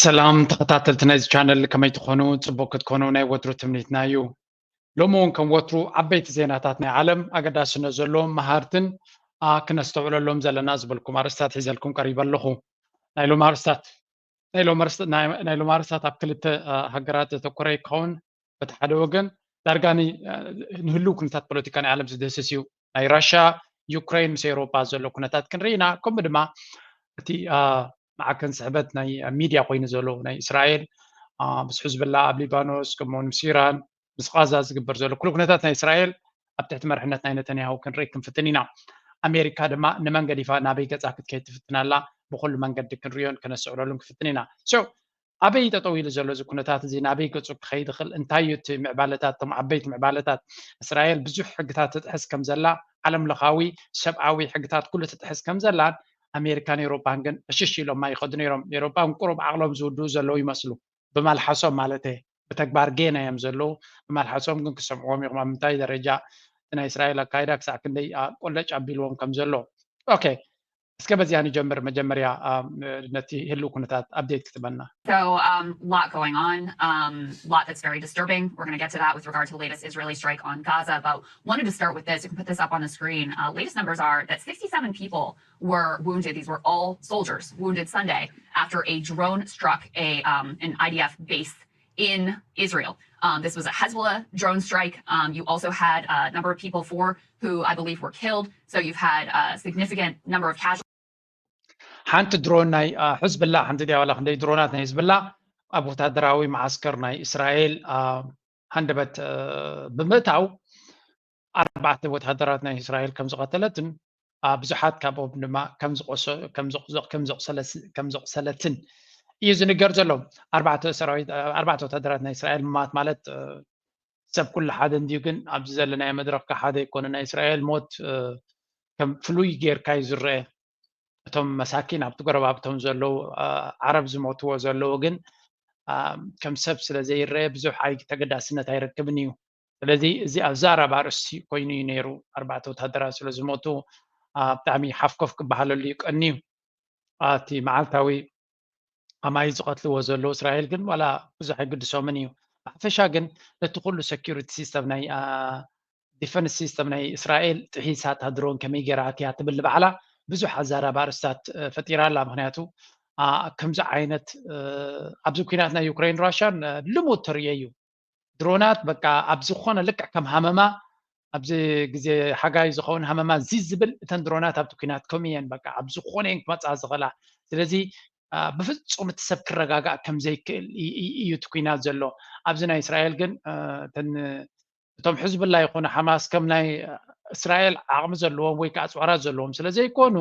ሰላም ተኸታተልቲ ናይዚ ቻነል፣ ከመይ ትኾኑ? ጽቡቅ ክትኮኑ ናይ ወትሩ ትምኒትና እዩ። ሎሚ እውን ከም ወትሩ ዓበይቲ ዜናታት ናይ ዓለም፣ ኣገዳስነት ዘለዎም መሃርትን፣ ኣ፣ ክነስተውዕለሎም ዘለና ዝበልኩም ኣርእስታት ሒዘልኩም ቀሪበ ኣለኹ። ናይ ሎሚ ኣርእስታት፣ ናይ ሎሚ ኣርእስት-፣ ናይ፣ ናይ ሎሚ ኣርእስታት ኣብ ክልተ፣ ኣ፣ ሃገራት ዘተኮረ ይኸውን። በቲ ሓደ ወገን ዳርጋ ን-፣ ንህልው ኩነታት ፖለቲካ ናይ ዓለም ዝድህስስ እዩ። ናይ ራሻ፣ ዩክሬን ምስ ኤውሮጳ ዘሎ ኩነታት ክንርኢ ኢና። ከምኡ ድማ እቲ፣ ኣ፣ ማዕከን ስሕበት ናይ ሚድያ ኮይኑ ዘሎ ናይ እስራኤል፣ ኣ፣ ምስ ሕዝብላ ኣብ ሊባኖስ፣ ከምኡውን ምስ ኢራን፣ ምስ ቓዛ ዝግበር ዘሎ ኩሉ ኩነታት ናይ እስራኤል ኣብ ትሕቲ መርሕነት ናይ ነተንያሁ ክንርኢ ክንፍትን ኢና። ኣሜሪካ ድማ ንመን ገዲፋ ናበይ ገጻ ክትከይድ ትፍትን ኣላ፣ ብኹሉ መንገዲ ክንርእዮን ከነስተውዕለሉን ክፍትን ኢና። So፣ ኣበይ ጠጠው ኢሉ ዘሎ እዚ ኩነታት እዚ፣ ናበይ ገጹ ክኸይድ ይኽእል፣ እንታይ እዩ እቲ ምዕባለታት፣ እቶም ዓበይቲ ምዕባለታት? እስራኤል ብዙሕ ሕግታት ትጥሕስ ከም ዘላ፣ ዓለም ለኻዊ ሰብኣዊ ሕግታት ኩሉ ትጥሕስ ከም ዘላን፣ ኣሜሪካን ኤውሮጳን ግን ዕሽሽ ኢሎም ኣይኸዱ ነይሮም። ኤውሮጳ እውን ቁሩብ ዓቕሎም ዝውድኡ ዘለዉ ይመስሉ፣ ብመልሓሶም ማለት እየ። ብተግባር ጌና እዮም ዘለዉ። ብመልሓሶም ግን ክሰምዕዎም ኢኹም ኣብ ምንታይ ደረጃ እቲ ናይ እስራኤል ኣካይዳ ክሳዕ ክንደይ፣ ኣ፣ ቆለጭ ኣቢልዎም ከም ዘሎ። ኦኬ፣ እስከ በዚኣ ንጀምር። መጀመርያ፣ ኣ፣ ነቲ ህልው ኩነታት ኣፕዴት ክትበና። So, um, lot going on, um, lot that's very disturbing. We're going to get to that with regard to the latest Israeli strike on Gaza. But wanted to start with this. You can put this up on the screen. Uh, latest numbers are that sixty-seven people were wounded. These were all soldiers wounded Sunday after a drone struck a, um, an I D F base in Israel. Um, this was a Hezbollah drone strike. Um, you also had a number of people, four, who I believe were killed. So you've had a significant number of casualties. ሓንቲ ድሮን ናይ፣ ኣ፣ ሕዝብላ፣ ሓንቲ ድያ ዋላ ክንደይ ድሮናት ናይ ሕዝብላ ኣብ ወታደራዊ መዓስከር ናይ እስራኤል፣ ኣ፣ ሃንደበት፣ እ፣ ብምእታው ኣርባዕተ ወታደራት ናይ እስራኤል ከም ዝቐተለትን፣ ኣ፣ ብዙሓት ካብኦም ድማ ከም ዝቆሰ-፣ ከም ዘቑ-፣ ከም ዘቑሰለ-፣ ከም ዘቑሰለትን እዩ ዝንገር ዘሎ። ኣርባዕተ ሰራዊት፣ ኣርባዕተ ወታደራት ናይ እስራኤል ምማት ማለት፣ እ፣ ሰብ ኩሉ ሓደ እንድዩ፣ ግን ኣብዚ ዘለናዮ መድረኽ ከ ሓደ ኣይኮነ። ናይ እስራኤል ሞት፣ እ፣ ከም ፍሉይ ጌርካ እዩ ዝረአ። እቶም መሳኪን ኣብቲ ጎረባብቶም ዘለዉ፣ እ፣ ዓረብ ዝሞትዎ ዘለዉ ግን፣ እ፣ ከም ሰብ ስለ ዘይረአ ብዙሕ ኣይ-፣ ተገዳስነት ኣይረክብን እዩ። ስለዚ እዚ ኣዛራቢ ኣርእስቲ ኮይኑ እዩ ነይሩ። ኣርባዕተ ወታደራት ስለ ዝሞቱ፣ እ፣ ብጣዕሚ ሓፍኮፍ ክበሃለሉ እዩ ቀንዩ። እቲ መዓልታዊ ኣማይ ዝቐትልዎ ዘለዉ እስራኤል ግን ዋላ ብዙሕ ኣይግድሶምን እዩ። ብሓፈሻ ግን ነቲ ኩሉ ሰኪሪቲ ሲስተም ናይ፣ ኣ፣ ዲፈንስ ሲስተም ናይ እስራኤል ጥሒሳ እታ ድሮን ከመይ ገይራ ኣትያ ትብል ንባዕላ ብዙሕ ኣዛራቢ ኣርእስታት፣ እ፣ ፈጢራ ኣላ። ምኽንያቱ፣ ኣ፣ ከምዚ ዓይነት፣ እ፣ ኣብዚ ኲናት ናይ ዩክሬን ራሻን፣ እ፣ ልሙድ ተርእዮ እዩ። ድሮናት በቃ ኣብ ዝኾነ ልክዕ ከም ሃመማ፣ ኣብዚ ግዜ ሓጋይ ዝኸውን ሃመማ እዚ ዝብል እተን ድሮናት ኣብቲ ኲናት ከምኡ እየን። በቃ ኣብ ዝኾነ እየን ክመጽኣ ዝኽእላ። ስለዚ፣ ኣ፣ ብፍጹም እቲ ሰብ ክረጋጋእ ከም ዘይክእል እ-፣ እ-፣ እዩ እቲ ኲናት ዘሎ። ኣብዚ ናይ እስራኤል ግን፣ እ፣ እተን፣ እቶም ሕዝብላ ይኹኑ ሓማስ ከም ናይ እስራኤል ዓቕሚ ዘለዎም ወይ ከዓ ኣጽዋራት ዘለዎም ስለ ዘይኮኑ፣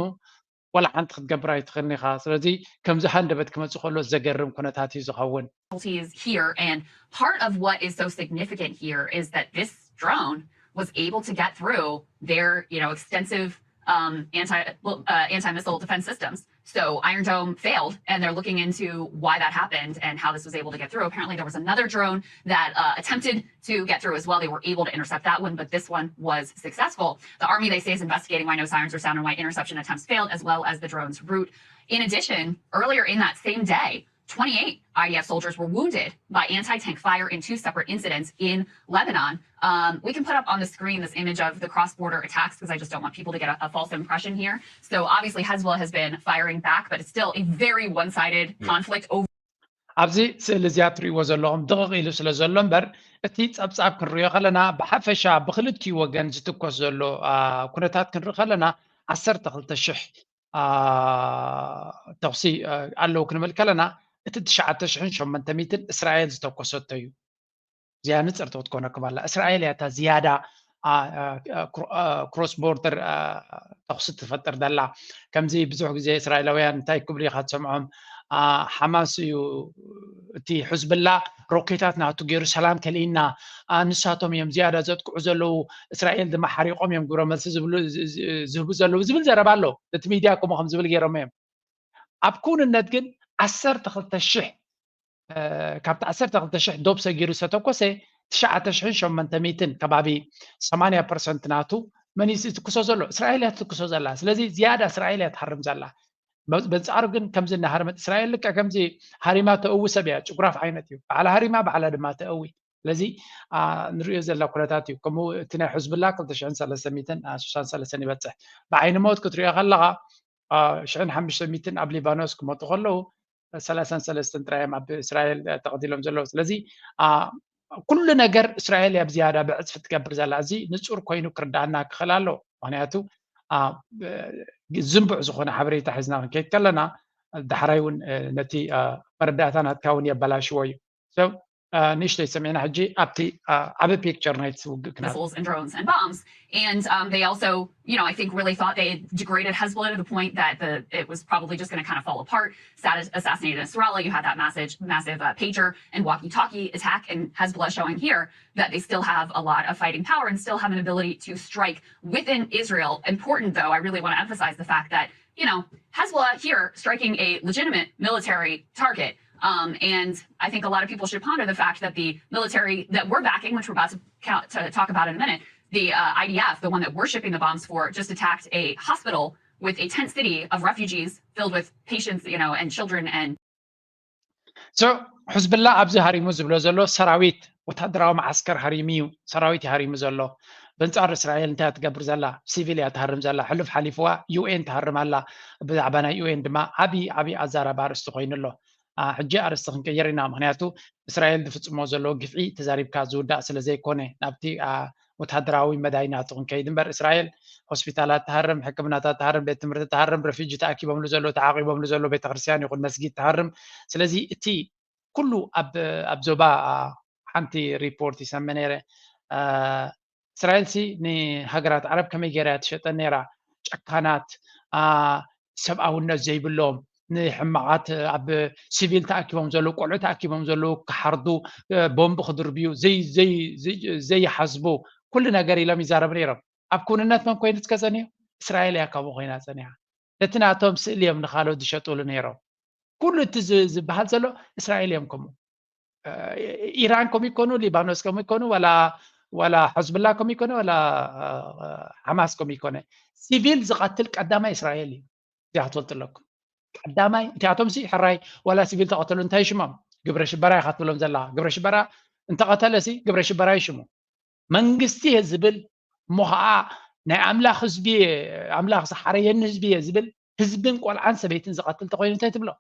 ዋላ ሓንቲ ክትገብር ኣይትኽእልን ኢኻ። ስለዚ ከምዚ ሃንደበት ክመጽእ ከሎ ዘገርም ኩነታት እዩ ዝኸውን። Casualties here. And part of what is so significant here is that this drone was able to get through their, you know, extensive, um, anti, well, uh, anti-missile defense systems. So Iron Dome failed, and they're looking into why that happened and how this was able to get through. Apparently, there was another drone that, uh, attempted to get through as well. They were able to intercept that one, but this one was successful. The Army, they say, is investigating why no sirens were sounded and why interception attempts failed, as well as the drone's route. In addition, earlier in that same day, twenty-eight I D F soldiers were wounded by anti-tank fire in two separate incidents in Lebanon. Um, we can put up on the screen this image of the cross-border attacks because I just don't want people to get a, a false impression here. So obviously Hezbollah has been firing back, but it's still a very one-sided Yeah. conflict over. ኣብዚ ስእሊ እዚኣ ትርእይዎ ዘለኹም ድቕቕ ኢሉ ስለ ዘሎ እምበር፣ እቲ ጸብጻብ ክንርእዮ ከለና፣ ብሓፈሻ ብክልቲኡ ወገን ዝትኮስ ዘሎ፣ ኣ፣ ኩነታት ክንርኢ ከለና፣ ዓሰርተ ክልተ ሽሕ፣ ኣ፣ ተኹሲ፣ ኣ፣ ኣለዉ ክንብል ከለና፣ እቲ ትሽዓተ ሽሕን ሸሞንተ ሚእትን እስራኤል ዝተኮሰቶ እዩ። እዚኣ ንጽርቲ ክትኮነኩም ኣላ። እስራኤል እያ እታ ዝያዳ፣ ኣ፣ ኣ፣ ክሮ-፣ ኣ፣ ክሮስ ቦርደር፣ ኣ፣ ተኹሲ ትፈጥር ዘላ። ከምዚ ብዙሕ ግዜ እስራኤላውያን እንታይ ክብሉ ኢኻ ትሰምዖም? ኣ፣ ሓማስ እዩ እቲ ሕዝብላ ሮኬታት ናቱ ገይሩ ሰላም ከልኢና፣ ኣ፣ ንሳቶም እዮም ዝያዳ ዘጥቅዑ ዘለዉ፣ እስራኤል ድማ ሓሪቖም እዮም ግብረ መልሲ ዝብሉ፣ ዝ-፣ ዝ-፣ ዝህቡ ዘለዉ ዝብል ዘረባ ኣሎ። እቲ ሚድያ ከምኡ ከም ዝብል ገይሮም እዮም። ኣብ ክውንነት ግን ዓሰርተ ክልተ ሽሕ፣ እ፣ ካብቲ ዓሰርተ ክልተ ሽሕ ዶብ ሰጊሩ ዝተተኮሰ ትሽዓተ ሽሕን ሸሞንተ ሚእትን ከባቢ ሰማንያ ፐርሰንት ናቱ መን እዩ ዝትኩሶ ዘሎ? እስራኤል እያ ትትኩሶ ዘላ። ስለዚ ዝያዳ እስራኤል እያ ትሃርም ዘላ። በንጻሩ ግን ከምዚ እናሃረመት እስራኤል ልክዕ ከምዚ ሃሪማ ተእዊ ሰብ እያ። ጭጉራፍ ዓይነት እዩ። ባዕላ ሃሪማ ባዕላ ድማ ተእዊ። ስለዚ ንሪኦ ዘለና ኩነታት እዩ። ከምኡ እቲ ናይ ሕዝብላ ክልተ ሽሕን ሰለስተ ሚእትን ስሳን ሰለስተን ይበፅሕ። ብዓይኒ ሞት ክትሪኦ ከለኻ ሽሕን ሓሙሽተ ሚእትን ኣብ ሊባኖስ ክመጡ ከለዉ ሰላሳን ሰለስተን ጥራይ እዮም ኣብ እስራኤል ተቐቲሎም ዘለዉ። ስለዚ ኩሉ ነገር እስራኤል እያ ብዝያዳ ብዕፅፊ ትገብር ዘላ። እዚ ንፁር ኮይኑ ክርዳኣና ክኽእል ኣለዎ። ምክንያቱ ዝንቡዕ ዝኾነ ሓበሬታ ሒዝና ክንከይድ ከለና ዳሕራይ እውን ነቲ መረዳእታ ናትካ እውን የበላሽዎ እዩ። ንእሽተይ ሰሚዕና ሕጂ ኣብቲ ዓቢ ፒክቸር ናይቲ ውግእ ክና missiles and drones and bombs. And um, they also, you know, I think really thought they had degraded Hezbollah to the point that the it was probably just going to kind of fall apart. Sat- assassinated Nasrallah. You had that massive, massive uh, pager and walkie-talkie attack, and Hezbollah showing here that they still have a lot of fighting power and still have an ability to strike within Israel. Important, though, I really want to emphasize the fact that you know Hezbollah here striking a legitimate military target. Um, and I think a lot of people should ponder the fact that the military that we're backing, which we're about to, count, to talk about in a minute, the uh, I D F, the one that we're shipping the bombs for, just attacked a hospital with a tent city of refugees filled with patients, you know, and children and ሕዝብላ ኣብዚ ሃሪሙ ዝብሎ ዘሎ ሰራዊት ወታደራዊ መዓስከር ሃሪሙ እዩ። ሰራዊት እዩ ሃሪሙ ዘሎ። በንጻር እስራኤል እንታይ ትገብር ዘላ? ሲቪል እያ ትሃርም ዘላ። ሕሉፍ ሓሊፍዋ ዩ ኤን ትሃርም ኣላ። ብዛዕባ ናይ ዩ ኤን ድማ ዓቢ ዓቢ ኣዛራቢ ኣርእስቲ ኮይኑ ኣሎ። ሕጂ ኣርእስቲ ክንቀይር ኢና። ምክንያቱ እስራኤል ዝፍጽሞ ዘሎ ግፍዒ ተዛሪብካ ዝውዳእ ስለ ዘይኮነ ናብቲ ወታደራዊ መዳይ ናቱ ክንከይድ እምበር እስራኤል ሆስፒታላት ትሃርም፣ ሕክምናታት ትሃርም፣ ቤት ትምህርቲ ትሃርም፣ ረፊጂ ተኣኪቦምሉ ዘሎ ተዓቂቦምሉ ዘሎ ቤተክርስትያን ይኹን መስጊድ ትሃርም። ስለዚ እቲ ኩሉ ኣብ ኣብ ዞባ ሓንቲ ሪፖርት ይሰምዕ ነይረ። እስራኤል ሲ ንሃገራት ዓረብ ከመይ ገይራ እያ ትሸጠን ነይራ? ጨካናት፣ ሰብኣውነት ዘይብሎም፣ ንሕማቓት ኣብ ሲቪል ተኣኪቦም ዘለዉ ቆልዑ ተኣኪቦም ዘለዉ ክሓርዱ ቦምብ ክድርብዩ ዘይሓስቡ ኩሉ ነገር ኢሎም ይዛረቡ ነይሮም። ኣብ ክውንነት መን ኮይኑ ዝከዘን እዩ? እስራኤል እያ ከምኡ ኮይና ጸኒሓ። ነቲ ናቶም ስእሊ እዮም ንኻልኦት ዝሸጥሉ ነይሮም። ኩሉ እቲ ዝበሃል ዘሎ እስራኤል እዮም ከምኡ። ኢራን ከምኡ ይኮኑ፣ ሊባኖስ ከምኡ ይኮኑ፣ ዋላ ሕዝብላ ከምኡ ይኮነ፣ ዋላ ሓማስ ከምኡ ይኮነ። ሲቪል ዝቐትል ቀዳማይ እስራኤል እዩ። እዚኣ ክትፈልጡ ኣለኩም። ቀዳማይ እቲኣቶም ሲ ሕራይ ዋላ ሲቪል ተቐተሉ እንታይ ሽሞም? ግብረ ሽበራ ኢኻ ትብሎም ዘለኻ። ግብረ ሽበራ እንተቐተለ ሲ ግብረ ሽበራ ይሽሙ። መንግስቲ እየ ዝብል እሞ ከዓ ናይ ኣምላኽ ህዝቢ እየ፣ ኣምላኽ ዝሓረየኒ ህዝቢ እየ ዝብል ህዝብን ቆልዓን ሰበይትን ዝቐትል ተኮይኑ እንታይ ትብሎ?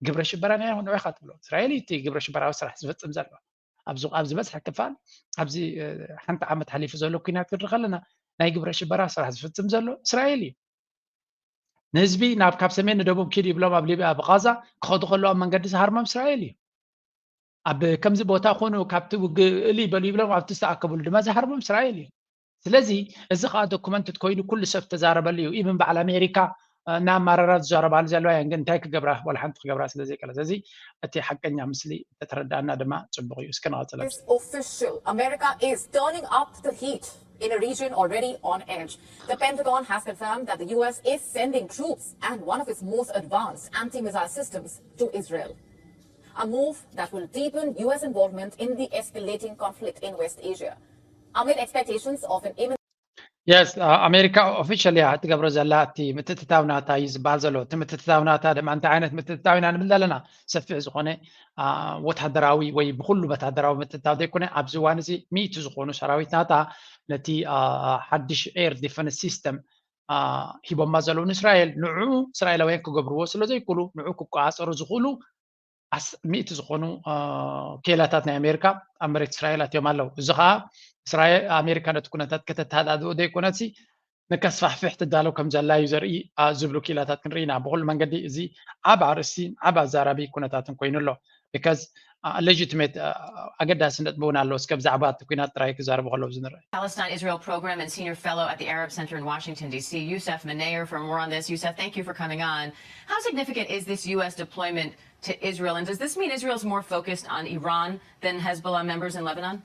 ግብረ ሽበራ ናይ ንዑ ኢኻ ትብሎ። እስራኤል እዩ እቲ ግብረ ሽበራዊ ስራሕ ዝፈጽም ዘሎ። ኣብዚ ዝበዝሐ ክፋል ኣብዚ ሓንቲ ዓመት ሓሊፉ ዘሎ ኩናት ክንርኢ ከለና ናይ ግብረ ሽበራ ስራሕ ዝፍጽም ዘሎ እስራኤል እዩ። ንህዝቢ ናብ ካብ ሰሜን ንደቡብ ኪድ ይብሎም ኣብ ሊብያ ኣብ ቃዛ ክኸዱ ከለዉ ኣብ መንገዲ ዝሃርሞም እስራኤል እዩ። ኣብ ከምዚ ቦታ ኮኑ ካብቲ ውግእ እሊ በሉ ይብሎም ኣብቲ ዝተኣከብሉ ድማ ዝሃርሞም እስራኤል እዩ። ስለዚ እዚ ከዓ ዶኩመንትድ ኮይኑ ኩሉ ሰብ ተዛረበሉ እዩ። ኢብን በዓል ኣሜሪካ እናማረራ ዝዛረባሉ ዘለዋ እየን ግን እንታይ ክገብራ ወላ ሓንቲ ክገብራ ስለ ዘይቀለ ስለዚ እቲ ሓቀኛ ምስሊ እንተተረዳእና ድማ ፅቡቅ እዩ። እስከ ንቐፅለ። Official, America is turning up the heat in a region already on edge. The Pentagon has confirmed that the U S is sending troops and one of its most advanced anti-missile systems to Israel. A move that will deepen U S involvement in the escalating conflict in West Asia. Amid expectations of an imminent የስ ኣሜሪካ ኦፊሻል እያ ትገብሮ ዘላ። እቲ ምትእትታው ናታ እዩ ዝበሃል ዘሎ። እቲ ምትእትታው ናታ ድማ እንታይ ዓይነት ምትእትታው ኢና ንብል ዘለና? ሰፊሕ ዝኾነ ወታደራዊ ወይ ብኩሉ ወታደራዊ ምትእትታው ዘይኮነ ኣብዚ እዋን እዚ ሚእቲ ዝኾኑ ሰራዊት ናታ ነቲ ሓድሽ ኤር ዲፈንስ ሲስተም ሂቦማ ዘለዉ ንእስራኤል ንዑ እስራኤላውያን ክገብርዎ ስለ ዘይክእሉ ንዑ ክቆፃፀሩ ዝኽእሉ ሚእቲ ዝኾኑ ኬላታት ናይ ኣሜሪካ ኣብ መሬት እስራኤል ኣትዮም ኣለዉ። እዚ ከዓ እስራኤል ኣሜሪካ ነቲ ኩነታት ከተተሃዳድኦ ዘይኮነሲ ንከስፋሕፍሕ ትዳለው ከም ዘላ እዩ ዘርኢ ዝብሉ ኪላታት ክንርኢ ኢና። ብኩሉ መንገዲ እዚ ዓብ ኣርእስቲ ዓብ ኣዛራቢ ኩነታትን ኮይኑ ኣሎ። Because legitimate ኣገዳሲ ነጥቢ እውን ኣሎ። እስከ ብዛዕባ እቲ ኩናት ጥራይ ክዛረቡ ከለዉ ዝንርኢ Palestine Israel program and senior fellow at the Arab Center in Washington, D C, Youssef Munayyer, for more on this. Youssef, thank you for coming on. How significant is this U S deployment to Israel, and does this mean Israel's more focused on Iran than Hezbollah members in Lebanon?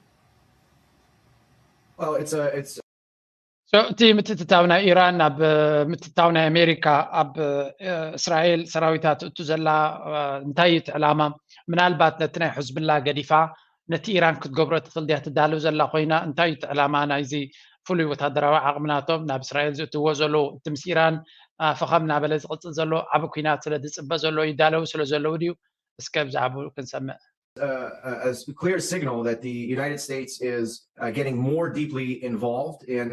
Well, it's a it's So እቲ ምትእትታው ናይ ኢራን ኣብ ምትእትታው ናይ ኣሜሪካ ኣብ እስራኤል ሰራዊታ ትእቱ ዘላ እንታይ እዩ እቲ ዕላማ? ምናልባት ነቲ ናይ ሕዝብላ ገዲፋ ነቲ ኢራን ክትገብሮ ትኽእል ድያ ትዳለው ዘላ ኮይና እንታይ እዩ እቲ ዕላማ ናይዚ ፍሉይ ወታደራዊ ዓቕሚ ናቶም ናብ እስራኤል ዝእትዎ ዘለዉ እቲ ምስ ኢራን ፈኸም እናበለ ዝቕፅል ዘሎ ዓብ ኩናት ስለ ዝፅበ ዘሎ ይዳለው ስለ ዘለዉ ድዩ? እስከ ብዛዕባኡ ክንሰምዕ። A clear signal that the United States is getting more deeply involved in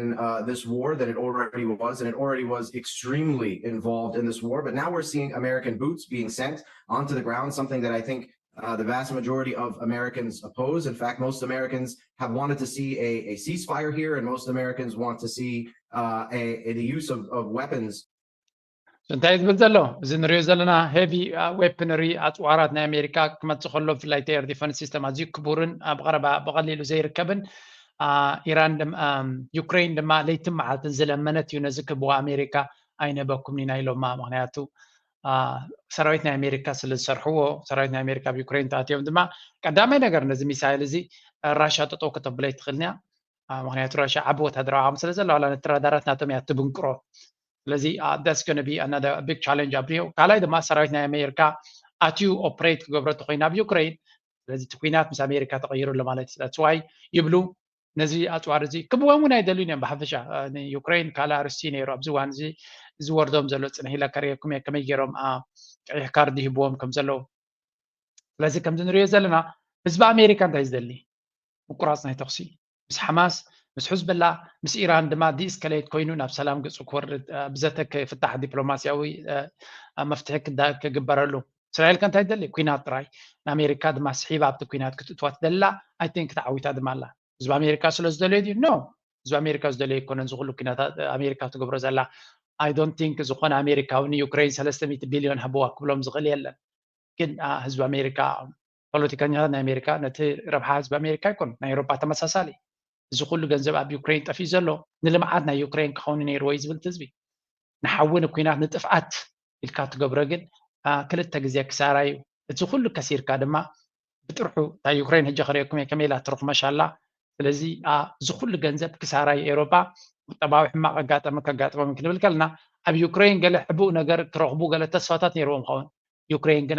this war than it already was, and it already was extremely involved in this war. But now we're seeing American boots being sent onto the ground, something that I think the vast majority of Americans oppose. In fact, most Americans have wanted to see a ceasefire here, and most Americans want to see the use of weapons. እንታይ ዝብል ዘሎ እዚ ንሪኦ ዘለና heavy weaponry ኣፅዋራት ናይ ኣሜሪካ ክመፅእ ከሎ ብፍላይ እቲ air defense system ኣዝዩ ክቡርን ኣብ ቀረባ ብቐሊሉ ዘይርከብን ኢራን ዩክሬን ድማ ለይትን መዓልትን ዝለመነት እዩ ነዚ ክህብዋ ኣሜሪካ ኣይንህበኩምን ኢና ኢሎማ። ምክንያቱ ሰራዊት ናይ ኣሜሪካ ስለ ዝሰርሕዎ ሰራዊት ናይ ኣሜሪካ ኣብ ዩክሬን ተኣትዮም ድማ ቀዳማይ ነገር ነዚ ሚሳይል እዚ ራሻ ጠጠው ከተብሎ ኣይትኽእልን እያ። ምክንያቱ ራሻ ዓቢ ወታደራዊ ዓቕሚ ስለ ዘለዋ ነቲ ራዳራት ናቶም እያ ትብንቅሮ። ስለዚ that's gonna be another big challenge ኣብሪኦ። ካልኣይ ድማ ሰራዊት ናይ ኣሜሪካ ኣትዩ operate ክገብሮ እንተኮይኑ ኣብ ዩክሬን ስለዚ እቲ ኩናት ምስ ኣሜሪካ ተቀይሩ ኣሎ ማለት እዩ። That's why ይብሉ ነዚ ኣፅዋር እዚ ክብዎም እውን ኣይደልዩን እዮም። ብሓፈሻ ንዩክሬን ካልእ ኣርስቲ ነይሩ ኣብዚ እዋን እዚ ዝወርዶም ዘሎ ፅንሕ ኢለ ከርእየኩም እየ ከመይ ገይሮም ቀይሕ ካርድ ይህብዎም ከም ዘለዉ። ስለዚ ከምዚ ንሪኦ ዘለና ህዝቢ ኣሜሪካ እንታይ ዝደሊ? ምቁራፅ ናይ ተኩሲ ምስ ሓማስ ምስ ሕዝበላ ምስ ኢራን ድማ ዲስከሌት ኮይኑ ናብ ሰላም ገፁ ክወርድ ብዘተ ክፍታሕ ዲፕሎማሲያዊ መፍትሒ ክግበረሉ። እስራኤል ከ እንታይ ትደሊ? ኩናት ጥራይ። ንኣሜሪካ ድማ ስሒባ ኣብቲ ኩናት ክትእትዋ ትደላ። I think ተዓዊታ ድማ ኣላ። ህዝቢ ኣሜሪካ ስለ ዝደለዮ ድዩ? No። ህዝቢ ኣሜሪካ ዝደለዮ ኣይኮነን እዚ ኩሉ ኩነታት ኣሜሪካ ትገብሮ ዘላ። I don't think ዝኾነ ኣሜሪካዊ ንዩክሬን ሰለስተ ሚእቲ ቢልዮን ሃብዋ ክብሎም ዝኽእል የለን። ግን ህዝቢ ኣሜሪካ ፖለቲከኛታት ናይ ኣሜሪካ ነቲ ረብሓ ህዝቢ ኣሜሪካ ኣይኮን ናይ ኤሮጳ ተመሳሳሊ። እዚ ኩሉ ገንዘብ ኣብ ዩክሬን ጠፊኡ ዘሎ ንልምዓት ናይ ዩክሬን ክኸውን ነይርዎ እዩ ዝብል ህዝቢ። ንሓዊ ንኩናት ንጥፍኣት ኢልካ ትገብሮ ግን ክልተ ግዜ ክሳራ እዩ። እቲ ኩሉ ከሲርካ ድማ ብጥርሑ እታ ዩክሬን ሕጂ ክርእየኩም እየ ከመይ ኢላ ትርኽመሽ ኣላ። ስለዚ እዚ ኩሉ ገንዘብ ክሳራ እዩ ኤሮጳ ቁጠባዊ ሕማቕ ኣጋጠመ ከጋጥሞም ክንብል ከለና ኣብ ዩክሬን ገለ ሕቡእ ነገር ክረኽቡ ገለ ተስፋታት ነይርዎም ኸውን። ዩክሬን ግን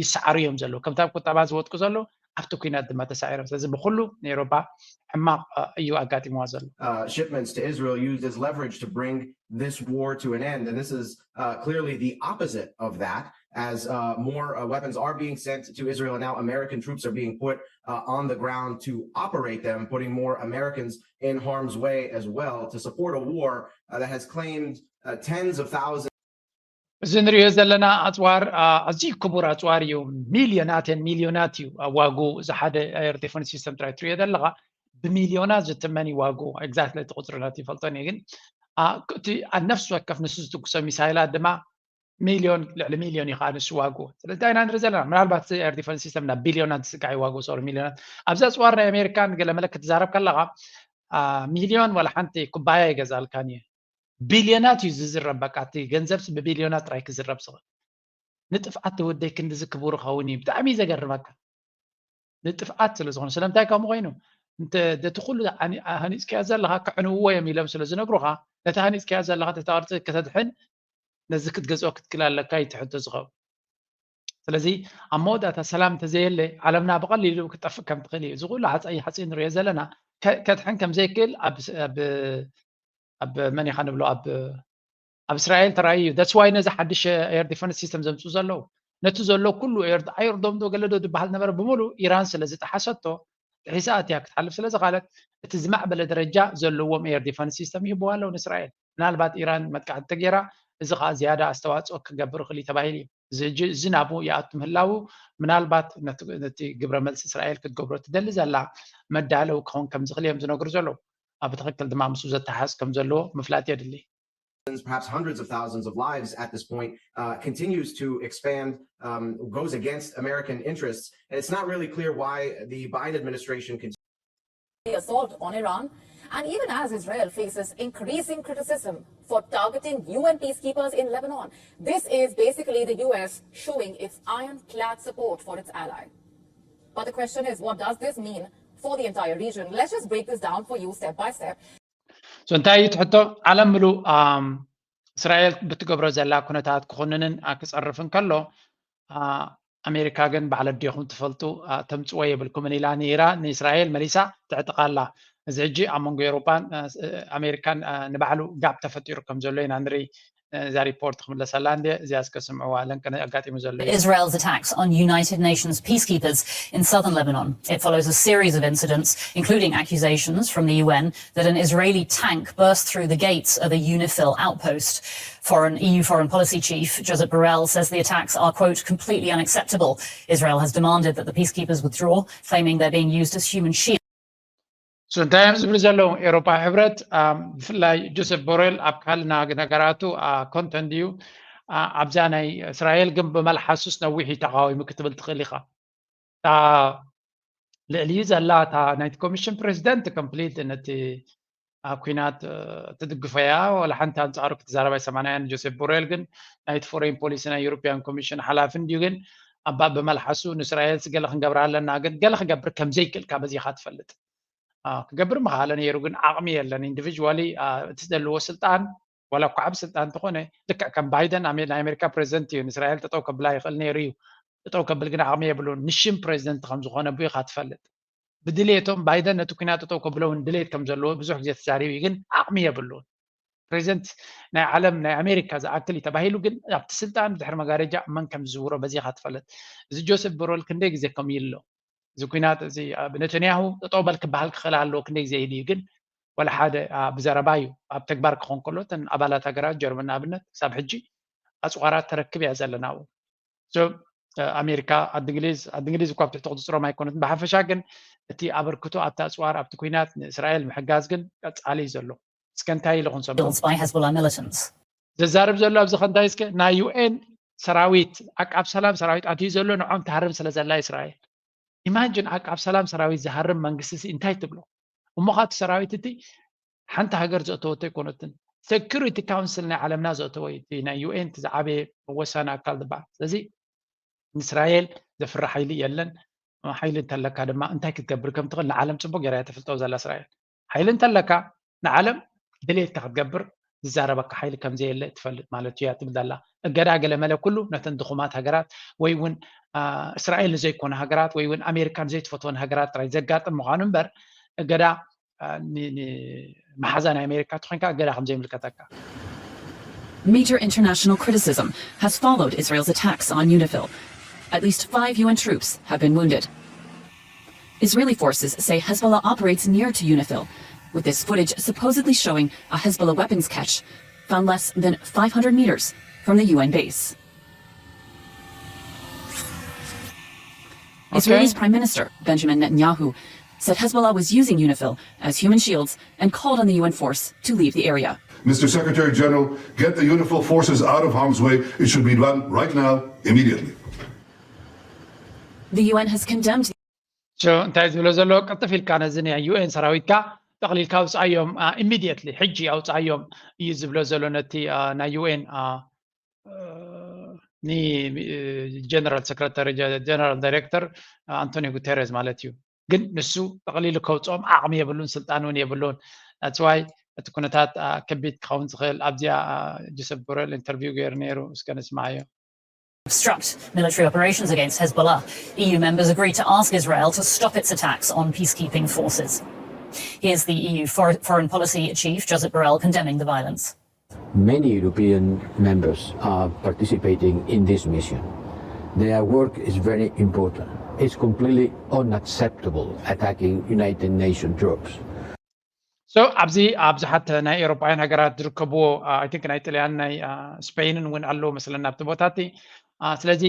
ይሰዓሩ እዮም ዘለዉ ከምቲ ኣብ ቁጠባ ዝወጥቁ ዘለዉ ኣብቲ ኩናት ድማ ተሳዒሮም። ስለዚ ብኩሉ ንኤሮፓ ሕማቕ እዩ ኣጋጢምዋ ዘሎ። Shipments to Israel used as leverage to bring this war to an end. And this is uh, clearly the opposite of that, as uh, more uh, weapons are being sent to Israel. And now American troops are being put uh, on the ground to operate them, putting more Americans in harm's way as well to support a war uh, that has claimed uh, tens of thousands. እዚ ንሪኦ ዘለና ኣፅዋር ኣዝዩ ክቡር ኣፅዋር እዩ። ሚልዮናትን ሚልዮናት እዩ ዋጉ። እዚ ሓደ air defense system ጥራይ ትሪኦ ዘለኻ ብሚልዮናት ዝትመን እዩ ዋጉ። Exactly እቲ ቁፅሪ ናት ይፈልጦን እየ ግን እቲ ኣብ ነፍሲ ወከፍ ንሱ ዝትኩሶ ሚሳይላት ድማ ሚልዮን ልዕሊ ሚልዮን እዩ ከዓ ንሱ ዋጉ። ስለዚ እንታይ ኢና ንርኢ ዘለና ምናልባት air defense system ናብ ቢልዮናት ዝስጋዕ እዩ ዋጉ። ሶሪ ሚልዮናት ኣብዚ ኣፅዋር ናይ ኣሜሪካ ንገለ መለ ክትዛረብ ከለኻ ሚልዮን ዋላ ሓንቲ ኩባያ ይገዛልካን እዩ። ቢልዮናት እዩ ዝዝረብ በቃ እቲ ገንዘብሲ ብቢልዮናት ጥራይ ክዝረብ ዝኽእል። ንጥፍኣት ተወደይ ክንድዚ ክቡር ኸውን እዩ ብጣዕሚ እዩ ዘገርመካ። ንጥፍኣት ስለ ዝኾነ ስለምንታይ ከምኡ ኮይኑ ነቲ ኩሉ ሃኒፅካዮ ዘለኻ ከዕንውዎ እዮም ኢሎም ስለ ዝነግሩኻ ነቲ ሃኒፅካዮ ዘለኻ ተታቅርፂ ከተድሕን ነዚ ክትገዝኦ ክትክል ኣለካ እዩ ትሕቶ ዝኸውን። ስለዚ ኣብ መወዳእታ ሰላም እንተዘየለ ዓለምና ብቐሊሉ ክትጠፍእ ከም ትኽእል እዩ። እዚ ኩሉ ሓፀይ ሓፂ ንሪኦ ዘለና ከድሕን ከም ዘይክእል ኣብ መን ኢኻ ንብሎ ኣብ ኣብ እስራኤል ተራእዩ እዩ። That's why ነዚ ሓድሽ air defense system ዘምፅኡ ዘለዉ ነቲ ዘሎ ኩሉ ኣይርዶም ዶ ገለ ዶ ዝበሃል ነበረ ብምሉ ኢራን ስለ ዝጠሓሰቶ ጥሒሳ እትያ ክትሓልፍ ስለ ዝኻለት እቲ ዝማዕበለ ደረጃ ዘለዎም air defense system ይህብዋ ኣለዉ ንእስራኤል። ምናልባት ኢራን መጥቃዕቲ ተገይራ እዚ ከዓ ዝያዳ ኣስተዋፅኦ ክገብር ይኽእል እዩ ተባሂሉ እዩ። እዚ ሕጂ እዚ ናብኡ ይኣቱ ምህላዉ ምናልባት ነቲ ግብረ መልሲ እስራኤል ክትገብሮ ትደሊ ዘላ መዳለዊ ክኸውን ከም ዝኽእል እዮም ዝነግሩ ዘለዉ። ኣብ ትኽክል ድማ ምስኡ ዘተሓሕዝ ከም ዘለዎ ምፍላጥ የድሊ። Perhaps hundreds of thousands of lives at this point uh, continues to expand, um, goes against American interests. And it's not really clear why the Biden administration continues. The assault on Iran, and even as Israel faces increasing criticism for targeting U N peacekeepers in Lebanon, this is basically the U S showing its ironclad support for its ally. But the question is, what does this mean for the entire region? Let's just break this down for you step by step. So እንታይ እዩ ትሕቶ? ዓለም ምሉእ እስራኤል ብትገብሮ ዘላ ኩነታት ክኹንንን ክፀርፍን ከሎ ኣሜሪካ ግን ባዕለ ዲኹም ትፈልጡ፣ ተምፅዎ የብልኩምን ኢላ ንኢራን፣ ንእስራኤል መሊሳ ተዕጥቃ ኣላ። እዚ ሕጂ ኣብ መንጎ ኤውሮጳን ኣሜሪካን ንባዕሉ ጋፕ ተፈጢሩ ከም ዘሎ ኢና ንርኢ። እዛ ሪፖርት ክምለሰላ እንደ እዚኣ እስከ ስምዕዋ። ለንቀነ ኣጋጢሙ ዘሎ እዩ። Israel's attacks on United Nations peacekeepers in southern Lebanon. It follows a series of incidents, including accusations from the U N that an Israeli tank burst through the gates of a UNIFIL outpost. Foreign, E U foreign policy chief Josep Borrell says the attacks are, quote, completely unacceptable. Israel has demanded that the peacekeepers withdraw, claiming they're being used as human shields. So እንታይ እዮም ዝብሉ ዘለዉ? ኤውሮፓ ሕብረት፣ ብፍላይ ጆሴፍ ቦሬል ኣብ ካልእ ነገራቱ ኮንተንት እዩ። ኣብዛ ናይ እስራኤል ግን ብመልሓሱስ ነዊሕ እዩ ተቃዊሙ ክትብል ትኽእል ኢኻ። እታ ልዕሊኡ ዘላ እታ ናይቲ ኮሚሽን ፕሬዚደንት ኮምፕሊት ነቲ ኩናት ትድግፎ እያ፣ ዋላ ሓንቲ ኣንፃሩ ክትዛረብ ኣይሰማዕናያን። ጆሴፍ ቦሬል ግን ናይቲ ፎሬን ፖሊሲ ናይ ዩሮፒያን ኮሚሽን ሓላፊ እንድዩ። ግን ኣባ ብመልሓሱ ንእስራኤል ገለ ክንገብር ኣለና፣ ግን ገለ ክገብር ከምዘይክእል ካብ በዚኻ ትፈልጥ። ክገብር ምኽኣለ ነይሩ፣ ግን ዓቕሚ የለን። ኢንዲቪጅዋሊ እቲ ዘለዎ ስልጣን ዋላ እኳ ዓብ ስልጣን እንተኾነ፣ ልክዕ ከም ባይደን ናይ ኣሜሪካ ፕሬዚደንት እዩ፣ ንእስራኤል ጠጠው ከብላ ይኽእል ነይሩ እዩ። ጠጠው ከብል ግን ዓቕሚ የብሉን። ንሽም ፕሬዚደንት ከም ዝኾነ ቡ ኢኻ ትፈልጥ። ብድሌቶም ባይደን ነቲ ኩናት ጠጠው ከብሎ እውን ድሌት ከም ዘለዎ ብዙሕ ግዜ ተዛሪቡ እዩ፣ ግን ዓቕሚ የብሉን። ፕሬዚደንት ናይ ዓለም ናይ ኣሜሪካ ዝኣክል እዩ ተባሂሉ፣ ግን ኣብቲ ስልጣን ብድሕሪ መጋረጃ መን ከም ዝዝውሮ በዚኻ ትፈልጥ። እዚ ጆሴፍ ቦሬል ክንደይ ግዜ ከም ይሎ እዚ ኩናት እዚ ኣብ ነተንያሁ ጠጠው በል ክበሃል ክኽእል ኣለዎ፣ ክንደይ ግዜ ኢሉ እዩ። ግን ዋላ ሓደ ብዘረባ እዩ፣ ኣብ ተግባር ክኾን ከሎ እተን ኣባላት ሃገራት ጀርመን ንኣብነት ክሳብ ሕጂ ኣፅዋራት ተረክብ እያ ዘለና ኣብኡ። ኣሜሪካ፣ ዓዲ እንግሊዝ፣ ዓዲ እንግሊዝ እኳ ኣብ ትሕቲ ቁፅፅሮም ኣይኮነትን ብሓፈሻ፣ ግን እቲ ኣበርክቶ ኣብቲ ኣፅዋር ኣብቲ ኩናት ንእስራኤል ምሕጋዝ ግን ቀፃሊ እዩ ዘሎ። እስከ እንታይ ኢሉ ክንሰምዖ? By Hezbollah militants. ዘዛርብ ዘሎ ኣብዚ ከንታይ እስከ ናይ ዩኤን ሰራዊት ኣቃብ ሰላም ሰራዊት ኣትዩ ዘሎ ንዖም ትሃርም ስለ ዘላ እስራኤል። ኢማጅን ኣቃብ ሰላም ሰራዊት ዝሃርም መንግስቲ ሲ እንታይ ትብሎ? እሞ ኻቲ ሰራዊት እቲ ሓንቲ ሃገር ዘእተወቶ ኣይኮነትን። ሴኩሪቲ ካውንስል ናይ ዓለምና ዘእተወ እዩ። እቲ ናይ ዩኤን እቲ ዝዓበየ ወሳኒ ኣካል ዝበሃል። ስለዚ ንእስራኤል ዘፍርሕ ሓይሊ የለን። ሓይሊ እንተለካ ድማ እንታይ ክትገብር ከም ትኽእል ንዓለም ፅቡቅ ገይራ እያ ተፍልጦ ዘላ እስራኤል። ሓይሊ እንተለካ ንዓለም ድሌትካ ክትገብር ዝዛረበካ ሓይሊ ከምዘየለ ትፈልጥ ማለት እዩ እያ ትብል ዘላ። እገዳ ገለመለ ኩሉ ነተን ድኹማት ሃገራት ወይ እውን እስራኤል ንዘይኮነ ሃገራት ወይ እውን ኣሜሪካ ንዘይትፈትወን ሃገራት ጥራይ ዘጋጥም ምዃኑ እምበር እገዳ ንመሓዛ ናይ ኣሜሪካ ተኾይንካ እገዳ ከምዘይምልከተካ። Major international criticism has followed Israel's attacks on UNIFIL. At least five U N troops have been wounded. Israeli forces say Hezbollah operates near to UNIFIL, with this footage supposedly showing a Hezbollah weapons cache found less than five hundred meters from the U N base. Israel's Prime Minister Benjamin Netanyahu said Hezbollah was using UNIFIL as human shields and called on the U N force to leave the area. Mister Secretary General, get the UNIFIL forces out of harm's way. It should be done right now, immediately. The U N has condemned So እንታይ ዝብሎ ዘሎ ቅልጥፍ ኢልካ ነዚ ናይ ዩኤን ሰራዊትካ ጠቕሊልካ ኣውፅኣዮም፣ ኢሚድየትሊ ሕጂ ኣውፅኣዮም እዩ ዝብሎ ዘሎ ነቲ ናይ ዩኤን ንጀነራል ሰክረታሪ ጀነራል ዳይሬክተር ኣንቶኒዮ ጉተረዝ ማለት እዩ። ግን ንሱ ጠቕሊሉ ከውፅኦም ዓቕሚ የብሉን፣ ስልጣን እውን የብሉን። That's why እቲ ኩነታት ከቢድ ክኸውን ዝኽእል ኣብዚኣ ጆሴፍ ቦሬል ኢንተርቪው ገይሩ ነይሩ። እስከ ንስማዓዮ። Obstruct military operations against Hezbollah. E U members agreed to ask Israel to stop its attacks on peacekeeping forces. Here's the E U for- foreign policy chief, Josep Borrell, condemning the violence. Many European members are participating in this mission. Their work is very important. It's completely unacceptable attacking United Nations troops. So ኣብዚ ኣብዙሓት ናይ ኤሮፓውያን ሃገራት ዝርከብዎ I think ናይ ጥልያን ናይ ስፔንን እውን ኣለዉ መስለና ኣብቲ ቦታ እቲ። ስለዚ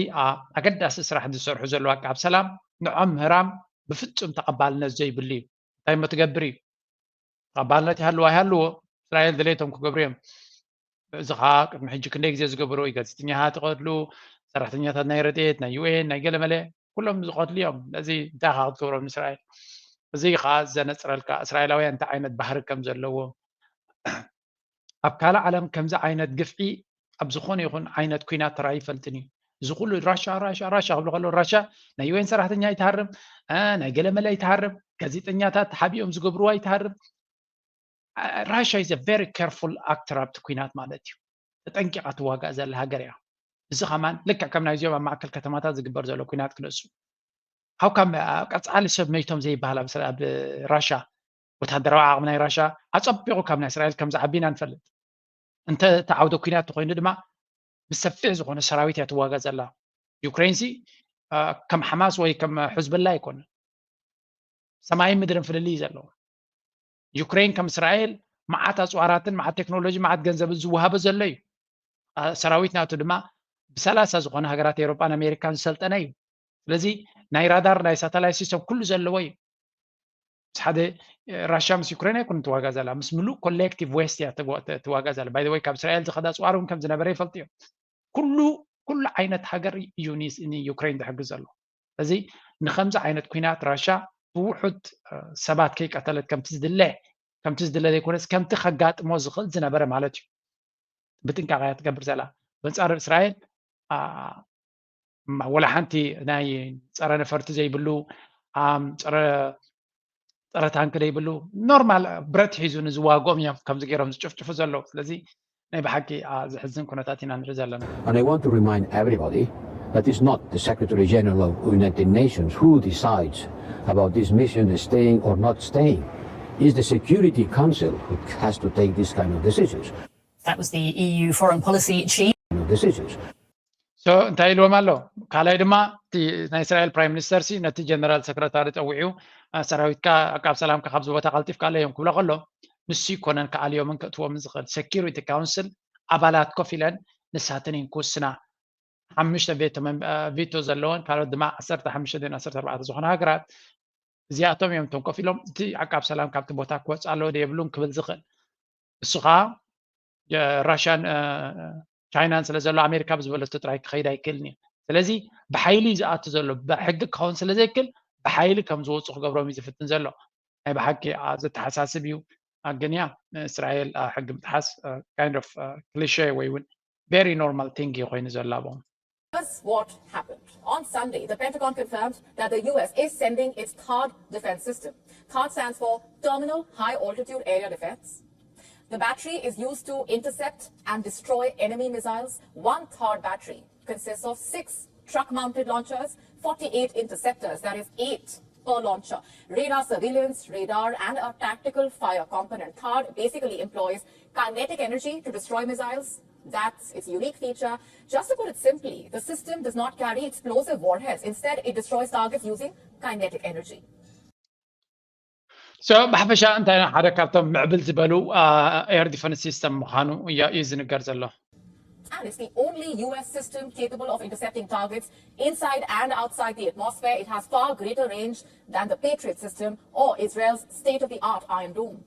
ኣገዳሲ ስራሕ ዝሰርሑ ዘለዉ ኣቃብ ሰላም ንዖም ምህራም ብፍፁም ተቐባልነት ዘይብሉ እዩ። እንታይ እሞ ትገብር እዩ? ተቐባልነት ይሃልዎ ኣይሃልዎ እስራኤል ድሌቶም ክገብሩ እዮም። እዚ ከዓ ቅድሚ ሕጂ ክንደይ ግዜ ዝገበርዎ እዩ። ጋዜጠኛታት ይቐትሉ፣ ሰራሕተኛታት ናይ ረድኤት ናይ ዩኤን ናይ ገለመለ ኩሎም ዝቐትሉ እዮም። እዚ እንታይ ከዓ ክትገብሮም ንእስራኤል? እዚ ከዓ ዘነፅረልካ እስራኤላውያን እንታይ ዓይነት ባህሪ ከም ዘለዎም። ኣብ ካልእ ዓለም ከምዚ ዓይነት ግፍዒ ኣብ ዝኾነ ይኹን ዓይነት ኩናት ተራእዩ ይፈልጥን እዩ። እዚ ኩሉ ራሻ ራሻ ራሻ ክብሉ ከለዉ ራሻ ናይ ዩኤን ሰራሕተኛ ኣይትሃርም፣ ናይ ገለመለ ኣይትሃርም፣ ጋዜጠኛታት ሓቢኦም ዝገብርዎ ኣይትሃርም። Russia is a very careful actor ኣብቲ ኩናት ማለት እዩ። ተጠንቂቓ ትዋጋእ ዘላ ሃገር እያ። እዚ ከማን ልክዕ ከም ናይዚኦም ኣብ ማእከል ከተማታት ዝግበር ዘሎ ኲናት ክነሱ። ካብ ካብ ቀጻሊ ሰብ መይቶም ዘይበሃል ኣብ ራሻ ወተሃደራዊ ዓቕሚ ናይ ራሻ ኣጸቢቑ ካብ ናይ እስራኤል ከም ዝዓቢ ኢና ንፈልጥ። እንተ ተዓውደ ኲናት ተኮይኑ ድማ ብሰፊሕ ዝኾነ ሰራዊት እያ ትዋጋ ዘላ። ዩክሬን ሲ ከም ሓማስ ወይ ከም ሕዝብላ ኣይኮነ። ሰማይን ምድርን ፍልልይ እዩ ዘለዎ። ዩክሬን ከም እስራኤል መዓት ኣፅዋራትን መዓት ቴክኖሎጂ መዓት ገንዘብን ዝወሃበ ዘሎ እዩ። ሰራዊት ናቱ ድማ ብሰላሳ ዝኾነ ሃገራት ኤሮጳን ኣሜሪካን ዝሰልጠነ እዩ። ስለዚ ናይ ራዳር ናይ ሳተላይት ሲስተም ኩሉ ዘለዎ እዩ። ምስ ሓደ ራሽያ ምስ ዩክሬን ኣይኮነ ትዋጋ ዘላ፣ ምስ ምሉእ ኮሌክቲቭ ዌስት እያ ትዋጋ ዘላ። ባይ ወይ ካብ እስራኤል ዝኸዳ ኣፅዋር እውን ከም ዝነበረ ይፈልጡ እዮም። ኩሉ ኩሉ ዓይነት ሃገር እዩ ንዩክሬን ዝሕግዝ ዘሎ። ስለዚ ንከምዚ ዓይነት ኩናት ራሻ ብውሑድ ሰባት ከይቀተለት ከምቲ ዝድለ ከምቲ ዝድለ ዘይኮነስ ከምቲ ከጋጥሞ ዝኽእል ዝነበረ ማለት እዩ። ብጥንቃቐ እያ ትገብር ዘላ። በንጻር እስራኤል ወላ ሓንቲ ናይ ጸረ ነፈርቲ ዘይብሉ ጸረ ጸረ ታንክ ዘይብሉ ኖርማል ብረት ሒዙ ንዝዋግኦም እዮም ከምዚ ገይሮም ዝጭፍጭፉ ዘለዉ። ስለዚ ናይ ብሓቂ ዘሕዝን ኩነታት ኢና ንርኢ ዘለና። And I want to remind everybody that it's not the Secretary General of United Nations who decides about this mission staying or not staying. It's the Security Council who has to take these kind of decisions. That was the E U foreign policy chief. Decisions. So እንታይ ኢልዎም ኣሎ? ካልኣይ ድማ እቲ ናይ እስራኤል ፕራይም ሚኒስተር ሲ ነቲ ጀነራል ሰክረታሪ ጸዊዑ ሰራዊትካ ኣቃብ ሰላምካ ካብዚ ቦታ ቀልጢፍካ ኣለዮም ክብሎ ከሎ ንሱ ይኮነን ክኣልዮምን ክእትዎምን ዝኽእል። ሴኪሪቲ ካውንስል ኣባላት ኮፍ ኢለን ንሳተን እየን ክውስና። ሓሙሽተ ቬቶ ዘለወን ካልኦት ድማ ዓሰርተ ሓሙሽተ ዓሰርተ ኣርባዕተ ዝኾና ሃገራት እዚኣቶም እዮም እቶም ኮፍ ኢሎም እቲ ዓቃብ ሰላም ካብቲ ቦታ ክወፅእ ኣለዎ ዶ የብሉን ክብል ዝኽእል። እሱ ከዓ ራሽያን ቻይናን ስለ ዘሎ ኣሜሪካ ብዝበለቶ ጥራይ ክኸይድ ኣይክእልን እዩ። ስለዚ ብሓይሊ እዩ ዝኣቱ ዘሎ። ብሕጊ ክኸውን ስለ ዘይክል ብሓይሊ ከም ዝወፁ ክገብሮም እዩ ዝፍትን ዘሎ። ናይ ብሓቂ ዘተሓሳስብ እዩ። ግን ያ እስራኤል ሕጊ ምጥሓስ kind of cliche ወይ እውን very normal thing እዩ ኮይኑ ዘሎ ኣብኦም። That's what happened. On Sunday, the Pentagon confirmed that the U S is sending its THAAD defense system. THAAD stands for Terminal High Altitude Area Defense. The battery is used to intercept and destroy enemy missiles. One THAAD battery consists of six truck mounted launchers, forty-eight interceptors, that is, eight per launcher, radar surveillance, radar, and a tactical fire component. THAAD basically employs kinetic energy to destroy missiles. That's its unique feature. Just to put it simply, the system does not carry explosive warheads. Instead, it destroys targets using kinetic energy. So ብሓፈሻ እንታይ ሓደ ካብቶም ምዕብል ዝበሉ air defense system ምዃኑ እዩ ዝንገር ዘሎ። And it's the only U S system capable of intercepting targets inside and outside the atmosphere. It has far greater range than the Patriot system or Israel's state-of-the-art Iron Dome.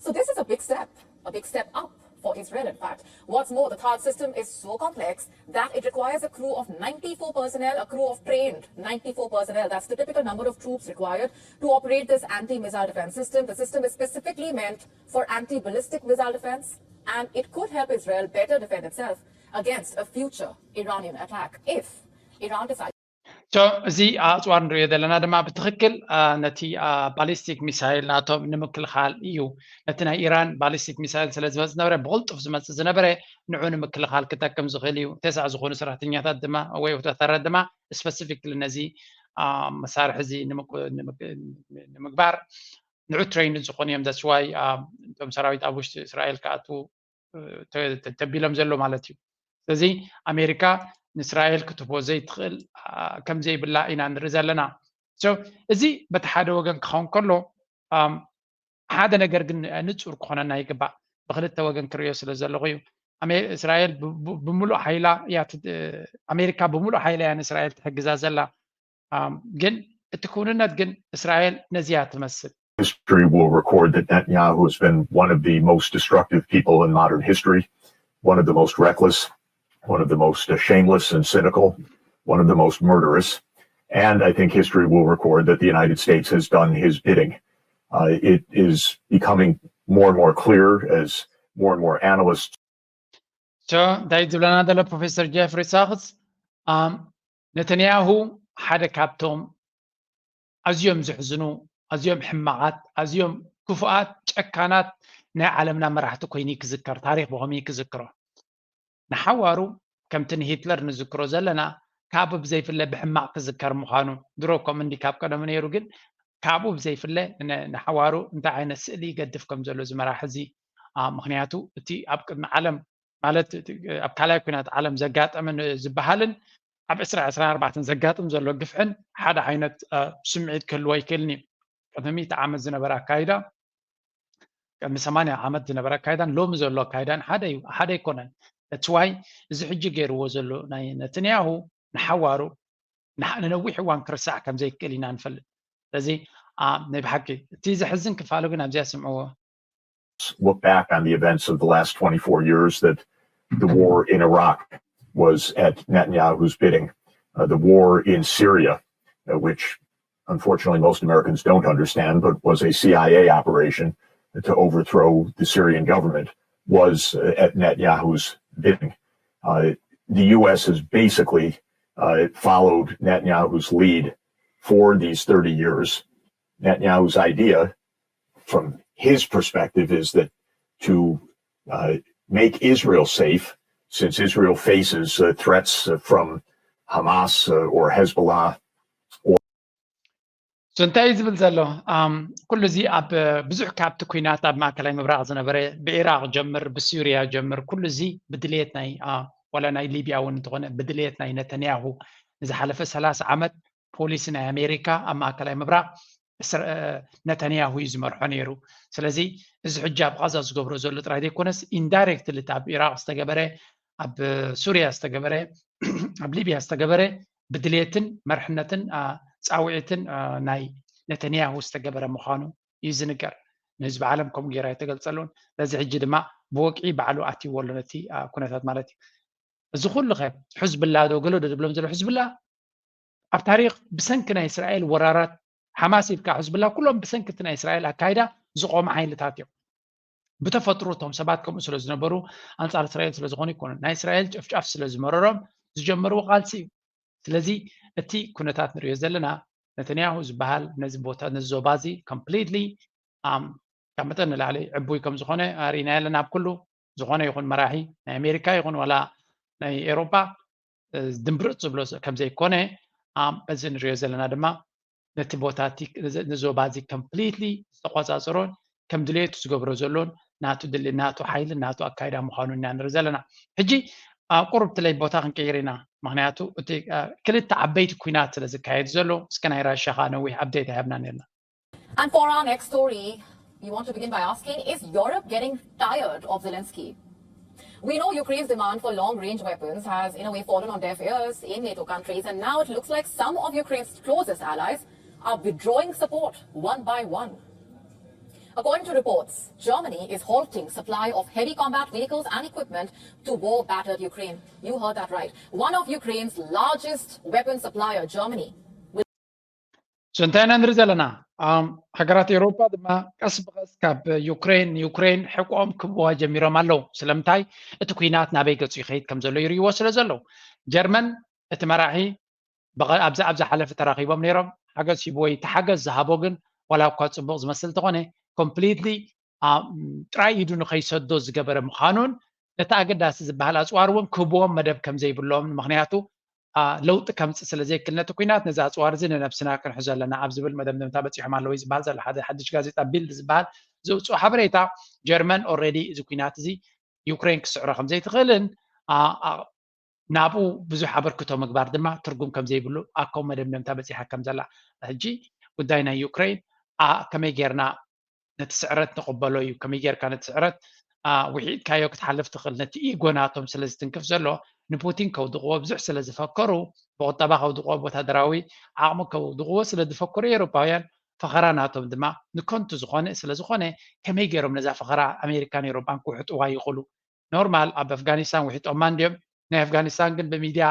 So this is a big step, a big step up for Israel, in fact. What's more, the THAAD system is so complex that it requires a crew of ninety-four personnel, a crew of trained ninety-four personnel. That's the typical number of troops required to operate this anti-missile defense system. The system is specifically meant for anti-ballistic missile defense, and it could help Israel better defend itself against a future Iranian attack if Iran decides. So እዚ ኣፅዋር ንሪኦ ዘለና ድማ ብትኽክል ነቲ ባሊስቲክ ሚሳይል ናቶም ንምክልኻል እዩ። ነቲ ናይ ኢራን ባሊስቲክ ሚሳይል ስለ ዝመፅእ ዝነበረ ብቕልጡፍ ዝመፅእ ዝነበረ ንዑ ንምክልኻል ክጠቅም ዝኽእል እዩ። ተስዓ ዝኾኑ ሰራሕተኛታት ድማ ወይ ወታደራት ድማ ስፐሲፊክሊ ነዚ መሳርሒ እዚ ንምግባር ንዑ ትሬይን ዝኾኑ እዮም። That's why እቶም ሰራዊት ኣብ ውሽጢ እስራኤል ክኣትዉ ተቢሎም ዘሎ ማለት እዩ። ስለዚ ኣሜሪካ ንእስራኤል ክትህቦ ዘይትኽእል ከም ዘይብላ ኢና ንርኢ ዘለና። እዚ በቲ ሓደ ወገን ክኸውን ከሎ ሓደ ነገር ግን ንፁር ክኾነና ይግባእ። ብክልተ ወገን ክርእዮ ስለ ዘለኹ እዩ። እስራኤል ብምሉእ ሓይላ ኣሜሪካ ብምሉእ ሓይላ እያ ንእስራኤል ትሕግዛ ዘላ። ግን እቲ ክውንነት ግን እስራኤል ነዚያ ትመስል። History will record that Netanyahu has been one of the most destructive people in modern history, one of the most reckless, one of the most shameless and cynical, one of the most murderous. And I think history will record that the United States has done his bidding. Uh, it is becoming more and more clear as more and more analysts. So እንታይ ዝብለና ዘሎ ፕሮፌሰር ጀፍሪ ሳክስ፣ ነተንያሁ ሓደ ካብቶም ኣዝዮም ዝሕዝኑ፣ ኣዝዮም ሕማቓት፣ ኣዝዮም ክፉኣት፣ ጨካናት ናይ ዓለምና መራሕቲ ኮይኑ ክዝከር፣ ታሪኽ ብኸመይ ክዝክሮ። ንሓዋሩ ከምቲ ንሂትለር ንዝክሮ ዘለና ካብኡ ብዘይፍለ ብሕማቕ ክዝከር ምዃኑ ድሮ ከም እንዲ ካብ ቀደሙ ነይሩ፣ ግን ካብኡ ብዘይፍለ ንሓዋሩ እንታይ ዓይነት ስእሊ ይገድፍ ከም ዘሎ እዚ መራሒ እዚ። ምክንያቱ እቲ ኣብ ቅድሚ ዓለም ማለት ኣብ ካልኣይ ኩናት ዓለም ዘጋጠመ ዝበሃልን ኣብ ዕስራ ዕስራን ኣርባዕተን ዘጋጥም ዘሎ ግፍዕን ሓደ ዓይነት ስምዒት ክህልዎ ኣይክእልን እዩ። ቅድሚ ሚእቲ ዓመት ዝነበረ ኣካይዳ ቅድሚ ሰማንያ ዓመት ዝነበረ ኣካይዳን ሎሚ ዘሎ ኣካይዳን ሓደ እዩ፣ ሓደ ኣይኮነን። እቲ ዋይ እዚ ሕጂ ገይርዎ ዘሎ ናይ ነትንያሁ ንሓዋሩ ንነዊሕ እዋን ክርሳዕ ከም ዘይክእል ኢና ንፈልጥ። ስለዚ ናይ ብሓቂ እቲ ዘሕዝን ክፋሉ ግን ኣብዚኣ ስምዕዎ። Look back on the events of the last twenty-four years that the war in Iraq was at Netanyahu's bidding. Uh, the war in Syria, uh, which unfortunately most Americans don't understand, but was a C I A operation to overthrow the Syrian government, was uh, at Netanyahu's bidding. Uh, the U S has basically uh, followed Netanyahu's lead for these thirty years. Netanyahu's idea, from his perspective, is that to uh, make Israel safe, since Israel faces uh, threats uh, from Hamas uh, or Hezbollah. So እንታይ እዩ ዝብል ዘሎ? ኩሉ እዚ ኣብ ብዙሕ ካብቲ ኩናት ኣብ ማእከላይ ምብራቕ ዝነበረ፣ ብኢራቕ ጀምር፣ ብሱርያ ጀምር፣ ኩሉ እዚ ብድልየት ናይ ዋላ ናይ ሊብያ እውን እንተኾነ ብድልየት ናይ ነተንያሁ ንዝሓለፈ ሰላሳ ዓመት ፖሊሲ ናይ ኣሜሪካ ኣብ ማእከላይ ምብራቕ ነተንያሁ እዩ ዝመርሖ ነይሩ። ስለዚ እዚ ሕጂ ኣብ ቓዛ ዝገብሮ ዘሎ ጥራይ ዘይኮነስ ኢንዳይሬክትሊ ኣብ ኢራቕ ዝተገበረ፣ ኣብ ሱርያ ዝተገበረ፣ ኣብ ሊብያ ዝተገበረ ብድልየትን መርሕነትን ፃውዒትን ናይ ነተንያሁ ዝተገበረ ምዃኑ እዩ ዝንገር። ንህዝቢ ዓለም ከምኡ ገይሩ ኣይተገልፀሉን። በዚ ሕጂ ድማ ብወግዒ ባዕሉ ኣትይዎ ኣሎ ነቲ ኩነታት ማለት እዩ። እዚ ኩሉ ከ ሕዝብላ ዶ ገለ ዶ ዝብሎም ዘሎ ሕዝብላ ኣብ ታሪክ ብሰንኪ ናይ እስራኤል ወራራት ሓማስ ኢልካ ሕዝብላ ኩሎም ብሰንኪ እቲ ናይ እስራኤል ኣካይዳ ዝቆሙ ሓይልታት እዮም። ብተፈጥሮ እቶም ሰባት ከምኡ ስለ ዝነበሩ ኣንጻር እስራኤል ስለ ዝኾኑ ይኮኑ ናይ እስራኤል ጨፍጫፍ ስለ ዝመረሮም ዝጀመርዎ ቃልሲ እዩ። ስለዚ እቲ ኩነታት ንሪኦ ዘለና ነተንያሁ ዝበሃል ነዚ ቦታ ነዚ ዞባ እዚ ኮምፕሊትሊ ካብ መጠን ንላዕሊ ዕቡይ ከም ዝኾነ ኣርኢና ኣለና። ኣብ ኩሉ ዝኾነ ይኹን መራሒ ናይ ኣሜሪካ ይኹን ዋላ ናይ ኤሮፓ ድምብርፅ ዝብሎ ከም ዘይኮነ በዚ ንሪኦ ዘለና ድማ ነቲ ቦታ ነዞባ እዚ ኮምፕሊትሊ ዝተቆፃፀሮን ከም ድሌቱ ዝገብሮ ዘሎን ናቱ ድል ናቱ ሓይሊ ናቱ ኣካይዳ ምዃኑ ኢና ንርኢ ዘለና። ሕጂ ቁሩብ ትለይ ቦታ ክንቀይር ኢና። ምክንያቱ እቲ ክልተ ዓበይቲ ኩናት ስለ ዝካየድ ዘሎ እስከ ናይ ራሻ ከዓ ነዊሕ ኣፕዴት ኣይሃብናን ነርና። And for our next story, we want to begin by asking, is Europe getting tired of Zelensky? We know Ukraine's demand for long range weapons has, in a way, fallen on deaf ears in NATO countries, and now it looks like some of Ukraine's closest allies are withdrawing support one by one. According to reports, Germany is halting supply of heavy combat vehicles and equipment to war battered Ukraine. You heard that right. One of Ukraine's largest weapon supplier, Germany, So እንታይ ኢና ንርኢ ዘለና? ሃገራት ኤውሮፓ ድማ ቀስ ብቐስ ካብ ዩክሬን ንዩክሬን ሕቆኦም ክህብዋ ጀሚሮም ኣለዉ። ስለምንታይ? እቲ ኲናት ናበይ ገጹ ይኸይድ ከም ዘሎ ይርእይዎ ስለ ዘለዉ። ጀርመን እቲ መራሒ ኣብዚ ኣብ ዝሓለፈ ተራኺቦም ነይሮም፣ ሓገዝ ሂብዎ እዩ። እቲ ሓገዝ ዝሃቦ ግን ዋላ እኳ ጽቡቕ ዝመስል እንተኾነ ኮምፕሊትሊ ጥራይ ኢዱ ንኸይሰዶ ዝገበረ ምዃኑን እቲ ኣገዳሲ ዝበሃል ኣጽዋር እውን ክህብዎም መደብ ከም ዘይብሎም ምኽንያቱ ለውጢ ከምፅእ ስለ ዘይክእል ነቲ ኲናት ነዚ ኣፅዋር እዚ ንነብስና ክንሕዞ ኣለና ኣብ ዝብል መደምደምታ በፂሖም ኣለዉ እዩ ዝበሃል ዘሎ። ሓደ ሓድሽ ጋዜጣ ቢልድ ዝበሃል ዘውፅኦ ሓበሬታ ጀርመን ኦልሬዲ እዚ ኲናት እዚ ዩክሬን ክስዕሮ ከም ዘይትኽእልን ናብኡ ብዙሕ ኣበርክቶ ምግባር ድማ ትርጉም ከም ዘይብሉ ኣኮ መደምደምታ በፂሓ ከም ዘላ። ሕጂ ጉዳይ ናይ ዩክሬን ከመይ ጌርና ነቲ ስዕረት ንቕበሎ እዩ። ከመይ ጌርካ ነቲ ስዕረት ውሒጥካዮ ክትሓልፍ ትኽእል? ነቲ ኢጎ ናቶም ስለ ዝትንክፍ ዘሎ ንፑቲን ከውድቕዎ ብዙሕ ስለ ዝፈከሩ ብቁጠባ ከውድቕዎ ብወታደራዊ ዓቕሚ ከውድቕዎ ስለ ዝፈከሩ ኤውሮፓውያን ፈኸራ ናቶም ድማ ንከንቱ ዝኾነ ስለ ዝኾነ ከመይ ገይሮም ነዛ ፈኸራ ኣሜሪካን ኤውሮፓን ክውሕጥዋ ይኽእሉ? ኖርማል ኣብ ኣፍጋኒስታን ውሒጦማ እንድዮም። ናይ ኣፍጋኒስታን ግን ብሚድያ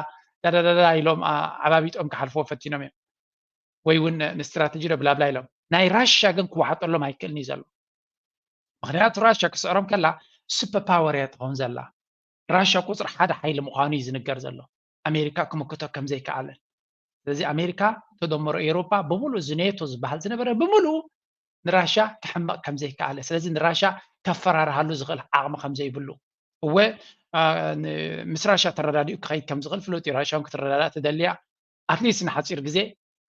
ዳዳዳዳ ኢሎም ዓባቢጦም ክሓልፍዎ ፈቲኖም እዮም። ወይ እውን ንስትራተጂ ዶ ብላብላ ኢሎም ናይ ራሻ ግን ክወሓጠሎም ኣይክእልን እዩ ዘሎ። ምክንያቱ ራሻ ክስዕሮም ከላ ሱፐር ፓወር እያ ትኸውን ዘላ። ራሻ ቁፅሪ ሓደ ሓይሊ ምዃኑ እዩ ዝንገር ዘሎ። ኣሜሪካ ክምክቶ ከም ዘይከኣለ። ስለዚ ኣሜሪካ ተደመሮ ኤውሮፓ ብምሉእ እዚ ኔቶ ዝበሃል ዝነበረ ብምሉእ ንራሻ ክሕመቕ ከም ዘይከኣለ፣ ስለዚ ንራሻ ከፈራርሃሉ ዝኽእል ዓቕሚ ከም ዘይብሉ። እወ ምስ ራሻ ተረዳዲኡ ክኸይድ ከም ዝኽእል ፍሉጥ እዩ። ራሻ እውን ክትረዳዳእ ትደልያ ኣትሊስት ንሓፂር ግዜ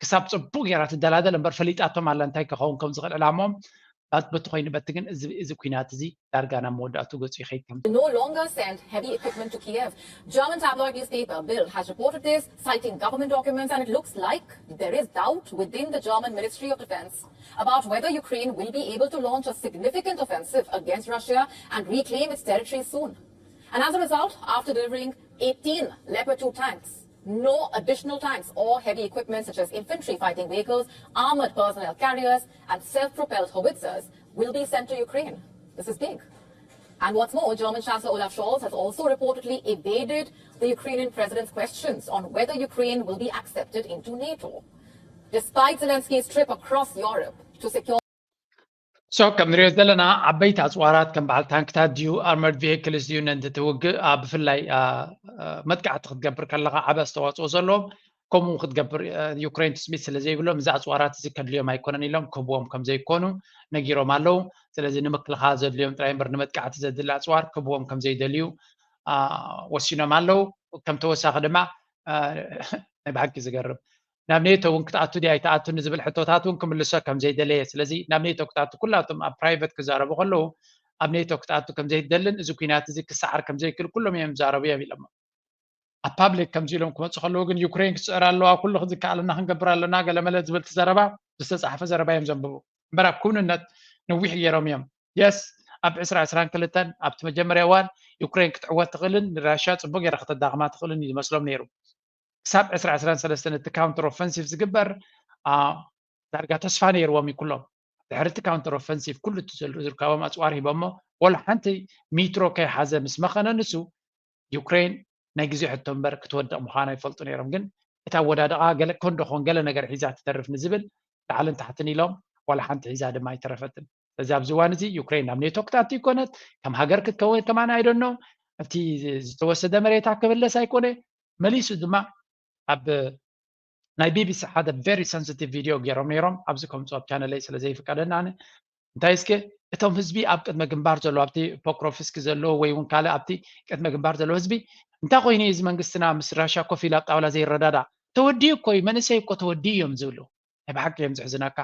ክሳብ ፅቡቅ ገይራ ትደላደል እምበር ፈሊጣቶም ኣላ እንታይ ክኸውን ከም ዝኽእል ዕላሞም በቲ ኮይኑ በቲ ግን እዚ ኩናት እዚ ዳርጋ ናብ መወዳእቱ ገፁ ይኸይድ ከም no longer send heavy equipment to Kiev. German tabloid newspaper Bild has reported this, citing government documents, and it looks like there is doubt within the German Ministry of Defense about whether Ukraine will be able to launch a significant offensive against Russia and reclaim its territory soon. And as a result, after delivering eighteen Leopard two tanks, no additional tanks or heavy equipment such as infantry fighting vehicles, armored personnel carriers, and self-propelled howitzers will be sent to Ukraine. This is big. And what's more, German Chancellor Olaf Scholz has also reportedly evaded the Ukrainian president's questions on whether Ukraine will be accepted into NATO, despite Zelensky's trip across Europe to secure so ከም ንሪኦ ዘለና ዓበይቲ ኣፅዋራት ከም በዓል ታንክታት ድዩ ኣርመርድ ቪክልስ ድዩ ነንትትውግእ ብፍላይ መጥቃዕቲ ክትገብር ከለካ ዓበ ኣስተዋፅኦ ዘለዎም ከምኡ ክትገብር ዩክሬን ትፅቢት ስለ ዘይብሎም እዚ ኣፅዋራት እዚ ከድልዮም ኣይኮነን ኢሎም ክህብዎም ከም ዘይኮኑ ነጊሮም ኣለዉ። ስለዚ ንምክልኻል ዘድልዮም ጥራይ እምበር ንመጥቃዕቲ ዘድሊ ኣፅዋር ክህብዎም ከም ዘይደልዩ ወሲኖም ኣለዉ። ከም ተወሳኺ ድማ ናይ ብሓቂ ዝገርም ናብ ኔቶ እውን ክትኣቱ ድያ ኣይትኣቱን ዝብል ሕቶታት እውን ክምልሶ ከም ዘይደለየ ስለዚ ናብ ኔቶ ክትኣቱ ኩላቶም ኣብ ፕራይቨት ክዛረቡ ከለዉ ኣብ ኔቶ ክትኣቱ ከም ዘይደልን እዚ ኩናት እዚ ክሰዓር ከም ዘይክእል ኩሎም እዮም ዝዛረቡ እዮም ኢሎሞ። ኣብ ፓብሊክ ከምዚ ኢሎም ክመፁ ከለዉ ግን ዩክሬን ክትስዕር ኣለዋ ኩሉ ዝከኣለና ክንገብር ኣለና ገለመለ ዝብል ዘረባ ዝተፃሓፈ ዘረባ እዮም ዘንብቡ እምበር ኣብ ክውንነት ነዊሕ ገይሮም እዮም። የስ ኣብ ዕስራ ዕስራን ክልተን ኣብቲ መጀመርያ እዋን ዩክሬን ክትዕወት ትኽእልን ንራሽያ ፅቡቅ ገይራ ከተዳኽማ ትኽእልን እዩ ዝመስሎም ነይሩ። ክሳብ ዕስራ ዕስራን ሰለስተን እቲ ካውንተር ኦፈንሲቭ ዝግበር ዳርጋ ተስፋ ነይርዎም እዩ ኩሎም። ድሕሪ እቲ ካውንተር ኦፈንሲቭ ኩሉ እቲ ዝርከቦም ኣፅዋር ሂቦሞ ወላ ሓንቲ ሚትሮ ከይሓዘ ምስ መኸነ ንሱ ዩክሬን ናይ ግዜ ሕቶ እምበር ክትወድቕ ምዃና ይፈልጡ ነይሮም። ግን እቲ ኣወዳድቓ ገለ ኮንዶ ኾን ገለ ነገር ሒዛ ትተርፍ ንዝብል ላዕልን ታሕትን ኢሎም ዋላ ሓንቲ ሒዛ ድማ ኣይተረፈትን። ስለዚ ኣብዚ እዋን እዚ ዩክሬን ናብ ኔቶ ክትኣቱ ይኮነት ከም ሃገር ክትከውን ከማን ኣይደኖ እቲ ዝተወሰደ መሬታ ክብለስ ኣይኮነ መሊሱ ድማ ኣብ ናይ ቢቢሲ ሓደ very sensitive video ገይሮም ነይሮም ኣብዚ ከምፁ ኣብ ቻነለይ ስለ ዘይፍቀደና ኣነ እንታይ እስከ እቶም ህዝቢ ኣብ ቅድመ ግንባር ዘሎ ኣብቲ ፖክሮፍስኪ ዘለዎ ወይ እውን ካልእ ኣብቲ ቅድመ ግንባር ዘሎ ህዝቢ እንታይ ኮይኑ እዚ መንግስትና ምስ ራሻ ኮፍ ኢሉ ኣብ ጣውላ ዘይረዳዳ ተወዲኡ እኮ እዩ መንእሰይ እኮ ተወዲኡ እዮም ዝብሉ ናይ ብሓቂ እዮም ዝሕዝነካ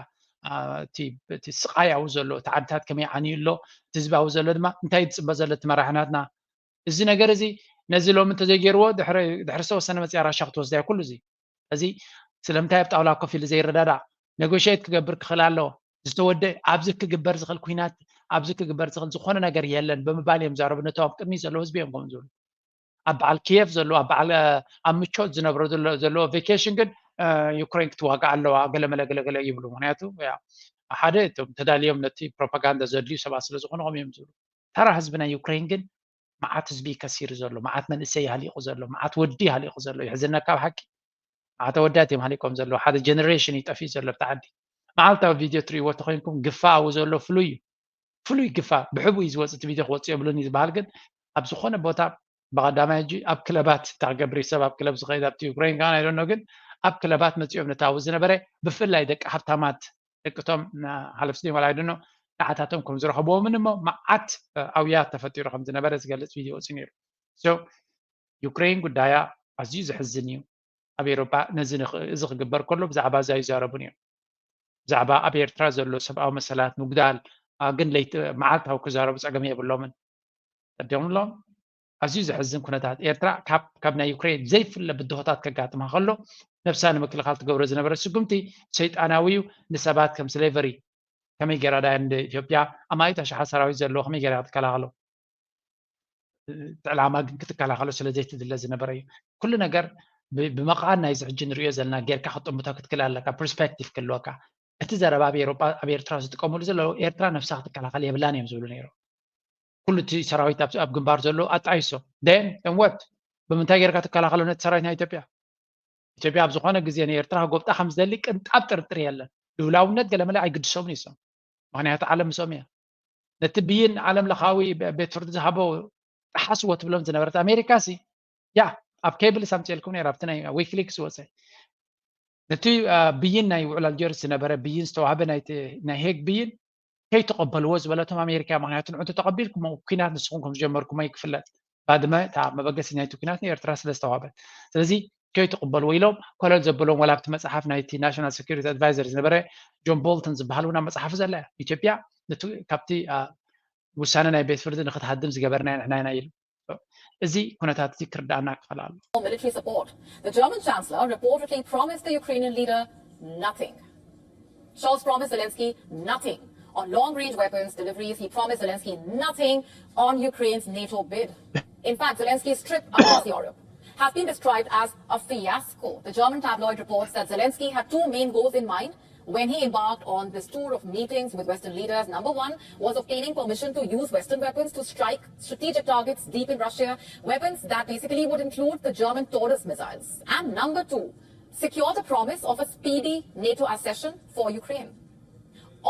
እቲ ስቃይ ኣብኡ ዘሎ እቲ ዓድታት ከመይ ዓንዩ ኣሎ እቲ ህዝቢ ኣብኡ ዘሎ ድማ እንታይ ዝፅበ ዘሎ እቲ መራሕናትና እዚ ነገር እዚ ነዚ ሎሚ እንተዘይገይርዎ ድሕሪ ዝተወሰነ መፅያ ራሻ ክትወስዳ ኩሉ እዚ እዚ ስለምንታይ ኣብ ጣውላ ኮፍ ኢሉ ዘይረዳዳእ ነጎሽት ክገብር ክኽእል ኣለዎ ዝተወደ ኣብዚ ክግበር ዝኽእል ኩናት ኣብዚ ክግበር ዝኽእል ዝኾነ ነገር የለን ብምባል እዮም ዛረቡ ነቶም ኣብ ቅድሚ ዘለዉ ህዝቢ እዮም ከምኡ ዝብሉ ኣብ በዓል ኪየፍ ዘሎ ኣብ በዓል ኣብ ምቾት ዝነብሮ ዘለዎ ቬኬሽን ግን ዩክሬን ክትዋጋእ ኣለዋ ገለመለ ገለገለ ይብሉ ምክንያቱ ሓደ እቶም ተዳልዮም ነቲ ፕሮፓጋንዳ ዘድልዩ ሰባት ስለ ዝኾኑ ከም እዮም ዝብሉ ተራ ህዝቢ ናይ ዩክሬን ግን መዓት ህዝቢ ከሲሩ ዘሎ መዓት መንእሰይ ሃሊቁ ዘሎ መዓት ወዲ ሃሊቁ ዘሎ ይሕዝነካ ብሓቂ መዓት ኣወዳት እዮም ሃሊቆም ዘሎ ሓደ ጀነሬሽን እዩ ጠፊኡ ዘሎ ብቲ ዓዲ መዓልታዊ ቪድዮ ትሪእዎ ተኮይንኩም ግፋ ኣብኡ ዘሎ ፍሉይ እዩ ፍሉይ ግፋ ብሕቡ እዩ ዝወፅ እቲ ቪድዮ ክወፅ የብሉን እዩ ዝበሃል ግን ኣብ ዝኾነ ቦታ ብቀዳማይ ሕጂ ኣብ ክለባት ታገብሪ ሰብ ኣብ ክለብ ዝኸይድ ኣብቲ ዩክሬን ከኣ ኣይደኖ ግን ኣብ ክለባት መፂኦም ነታዊ ዝነበረ ብፍላይ ደቂ ሃብታማት ደቅቶም ሓለፍቲ ድዮም ኣይደኖ ንዓታቶም ከም ዝረኸብዎምን እሞ መዓት ኣውያት ተፈጢሩ ከም ዝነበረ ዝገልፅ ቪድዮ ወፂ ነይሩ ዩክሬን ጉዳያ ኣዝዩ ዘሕዝን እዩ ኣብ ኤሮጳ ነዚ እዚ ክግበር ከሎ ብዛዕባ እዛ ይዛረቡን እዮም ብዛዕባ ኣብ ኤርትራ ዘሎ ሰብኣዊ መሰላት ምጉዳል ግን ለይቲ መዓልታዊ ክዛረቡ ጸገም የብሎምን ጸዲቕሎም ኣዝዩ ዘሕዝን ኩነታት ኤርትራ ካብ ናይ ዩክሬን ዘይፍለ ብድሆታት ከጋጥማ ከሎ ነብሳ ንምክልኻል ትገብሮ ዝነበረ ስጉምቲ ሰይጣናዊ እዩ ንሰባት ከም ስሌቨሪ ከመይ ገይራ ዳያ እንደ ኢትዮጵያ ኣማኢት ኣሽሓት ሰራዊት ዘለዎ ከመይ ገይራ ክትከላኸሎ እቲ ዕላማ ግን ክትከላኸሎ ስለ ዘይትድለ ዝነበረ እዩ ኩሉ ነገር ብመቃን ናይዚ ሕጂ ንሪኦ ዘለና ጌርካ ክጥምቶ ክትክል ኣለካ ፐርስፔክቲቭ ክህልወካ እቲ ዘረባ ኣብ ኤሮጳ ኣብ ኤርትራ ዝጥቀምሉ ዘለዉ ኤርትራ ነብሳ ክትከላኸል የብላን እዮም ዝብሉ ነይሮም ኩሉ እቲ ሰራዊት ኣብ ግንባር ዘሎ ኣጣይሶ ደን ወት ብምንታይ ጌርካ ትከላኸሎ ነቲ ሰራዊት ናይ ኢትዮጵያ ኢትዮጵያ ኣብ ዝኾነ ግዜ ንኤርትራ ክጎብጣ ከም ዝደሊ ቅንጣብ ጥርጥር የለን ልውላውነት ገለመለ ኣይግድሶምን ይሶም ምክንያቱ ዓለም ምስኦም እያ ነቲ ብይን ዓለም ለኻዊ ቤት ፍርዲ ዝሃቦ ጥሓስዎ ትብሎም ዝነበረት ኣሜሪካ ሲ ያ ኣብ ኬብል ሳምፅኤልኩም ነራ ኣብቲ ናይ ዊክሊክስ ወፀ ነቲ ብይን ናይ ውዕል ኣልጀርስ ዝነበረ ብይን ዝተዋህበ ናይ ሄግ ብይን ከይተቐበልዎ ዝበለቶም ኣሜሪካ ምክንያቱ ንዑ ተቐቢልኩም ኩናት ንስኹም ከም ዝጀመርኩም ኣይክፍለጥ ባድመ እታ መበገሲ ናይቲ ኩናት ንኤርትራ ስለ ዝተዋህበት። ስለዚ ከይትቕበልዎ ኢሎም ኮለል ዘበሎም። ዋላ ኣብቲ መጽሓፍ ናይቲ ናሽናል ሴኩሪቲ ኣድቫይዘር ዝነበረ ጆን ቦልተን ዝበሃል እውን ኣብ መጽሓፉ ዘላ እያ። ኢትዮጵያ ካብቲ ውሳነ ናይ ቤት ፍርዲ ንክትሃድም ዝገበርና ንሕና ኢና ኢሉ። እዚ ኩነታት እዚ ክርዳኣና ክኽእል ኣሎ። Military support. The German Chancellor reportedly promised the Ukrainian leader nothing. Scholz promised Zelensky nothing on long-range weapons deliveries. He promised Zelensky nothing on Ukraine's NATO bid. In fact, Zelensky's trip across Europe has been described as a fiasco. The German tabloid reports that Zelensky had two main goals in mind when he embarked on this tour of meetings with Western leaders. Number one was obtaining permission to use Western weapons to strike strategic targets deep in Russia, weapons that basically would include the German Taurus missiles. And number two, secure the promise of a speedy NATO accession for Ukraine.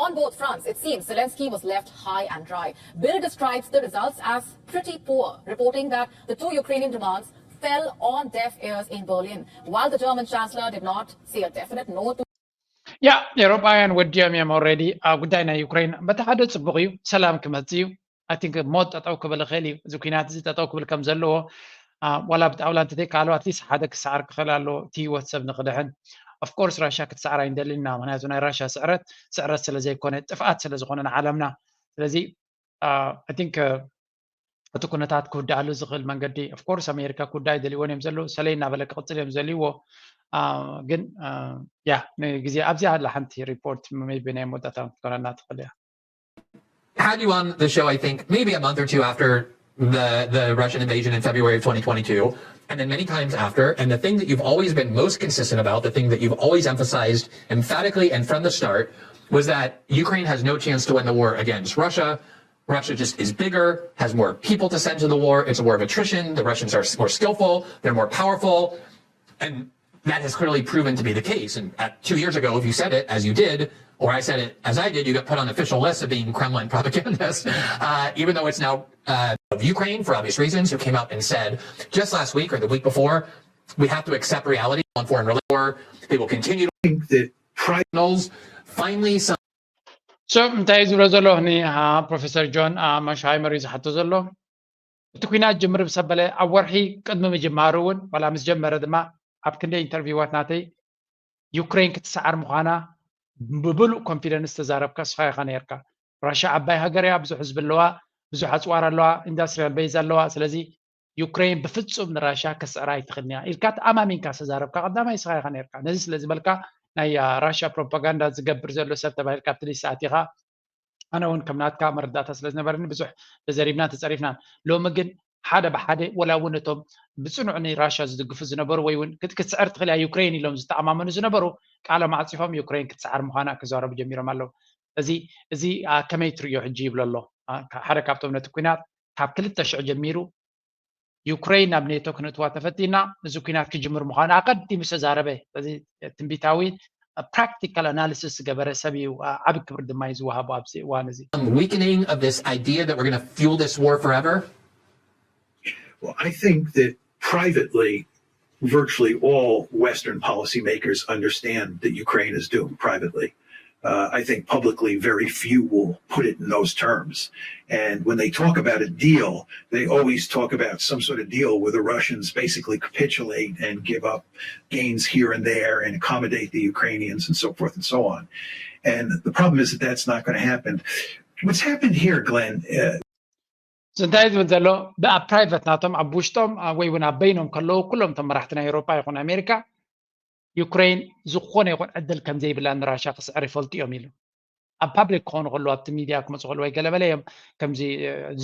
On both fronts, it seems Zelensky was left high and dry. Bild describes the results as pretty poor, reporting that the two Ukrainian demands fell on deaf ears in Berlin, while the German Chancellor did not say a definite no to ያ ኤውሮጳውያን ወዲኦም እዮም already ኣብ ጉዳይ ናይ ዩክሬን። በቲ ሓደ ጽቡቕ እዩ፣ ሰላም ክመጽእ እዩ። I think ሞት ጠጠው ክብል ይኽእል እዩ። እዚ ኩናት እዚ ጠጠው ክብል ከም ዘለዎ ዋላ ብጣውላ እንተዘይከኣሉ ኣትሊስት ሓደ ክሰዓር ክኽእል ኣለዎ፣ እቲ ህይወት ሰብ ንክድሕን። Of course ራሻ ክትሰዕር ኣይንደልን ኢና፣ ምክንያቱ ናይ ራሻ ስዕረት ስዕረት ስለ ዘይኮነ፣ ጥፍኣት ስለ ዝኾነ ንዓለምና። ስለዚ I think እቲ ኩነታት ክውዳኣሉ ዝኽእል መንገዲ፣ of course ኣሜሪካ ክውዳእ ኣይደልይዎን እዮም ዘለዉ፣ ሰለይ እናበለ ክቕፅል እዮም ዘልይዎ። ግን ያ ንግዜ ኣብዚኣ ኣላ ሓንቲ ሪፖርት maybe ናይ መወዳእታ ክትኮነና ትኽእል እያ። Had you on the show, I think, maybe a month or two after the, the Russian invasion in February of twenty twenty-two, and then many times after. And the thing that you've always been most consistent about, the thing that you've always emphasized emphatically and from the start, was that Ukraine has no chance to win the war against Russia. Russia just is bigger, has more people to send to the war. It's a war of attrition. The Russians are more skillful, they're more powerful. And that has clearly proven to be the case. And at, two years ago, if you said it as you did, or I said it as I did, you got put on official lists of being Kremlin propagandists, uh, even though it's now uh, of Ukraine, for obvious reasons, who came out and said just last week or the week before, we have to accept reality on foreign relations. They will continue to think that private finally some So እንታይ እዩ ዝብሎ ዘሎ ኒ ፕሮፌሰር ጆን ማሽሃይመር እዩ ዝሓቶ ዘሎ። እቲ ኩናት ጅምር ምስ ኣበለ ኣብ ወርሒ ቅድሚ ምጅማሩ እውን ዋላ ምስ ጀመረ ድማ ኣብ ክንደይ ኢንተርቪዋት ናተይ ዩክሬን ክትሰዓር ምዃና ብብሉእ ኮንፊደንስ ተዛረብካ እስኻ ኢኻ ነርካ። ራሻ ዓባይ ሃገር እያ፣ ብዙሕ ህዝቢ ኣለዋ፣ ብዙሕ ኣፅዋር ኣለዋ፣ ኢንዳስትሪያል ቤዝ ኣለዋ። ስለዚ ዩክሬን ብፍፁም ንራሻ ክትስዕራ ኣይትኽእልን እያ ኢልካ ተኣማሚንካ ዝተዛረብካ ቀዳማይ እስኻ ኢኻ ነርካ። ነዚ ስለ ዝበልካ ናይ ራሻ ፕሮፓጋንዳ ዝገብር ዘሎ ሰብ ተባሂልካ ኣብቲ ሊስት ኣቲኻ። ኣነ እውን ከም ናትካ መረዳእታ ስለ ዝነበረኒ ብዙሕ ተዘሪብናን ተፀሪፍናን። ሎሚ ግን ሓደ ብሓደ ወላ እውን እቶም ብፅኑዕ ንራሻ ዝድግፉ ዝነበሩ ወይ እውን ክትስዕር ትኽእል እያ ዩክሬን ኢሎም ዝተኣማመኑ ዝነበሩ ቃሎም ዓፂፎም ዩክሬን ክትሰዓር ምዃና ክዛረቡ ጀሚሮም ኣለዉ። እዚ እዚ ከመይ ትርእዮ ሕጂ ይብሎ ኣሎ ሓደ ካብቶም ነቲ ኩናት ካብ ክልተ ሽዑ ጀሚሩ ዩክሬን ናብ ኔቶ ክነእትዋ ተፈቲና እዚ ኩናት ክጅምር ምዃኑ ኣቐዲሙ ዝተዛረበ እዚ ትንቢታዊ ፕራክቲካል ኣናሊሲስ ዝገበረ ሰብ እዩ። ዓቢ ክብሪ ድማ እዩ ዝወሃቦ ኣብዚ እዋን እዚ። weakening of this idea that we're going to fuel this war forever? Well, I think that privately, virtually all Western policymakers understand that Ukraine is doomed privately. Uh, I think publicly, very few will put it in those terms. And when they talk about a deal, they always talk about some sort of deal where the Russians basically capitulate and give up gains here and there and accommodate the Ukrainians and so forth and so on. And the problem is that that's not going to happen. What's happened here, Glenn, uh, እንታይ ዝብል ዘሎ ብኣብ ፕራይቨት ናቶም ኣብ ውሽጦም ወይ እውን ኣብ በይኖም ከለዉ ኩሎም እቶም መራሕቲ ናይ ኤውሮጳ ይኹን ኣሜሪካ ዩክሬን ዝኾነ ይኹን ዕድል ከም ዘይብላ ንራሻ ክስዕር ይፈልጡ እዮም ኢሉ ኣብ ፓብሊክ ክኾኑ ከለዉ ኣብቲ ሚድያ ክመፁ ከለዉ ወይ ገለበለ እዮም ከምዚ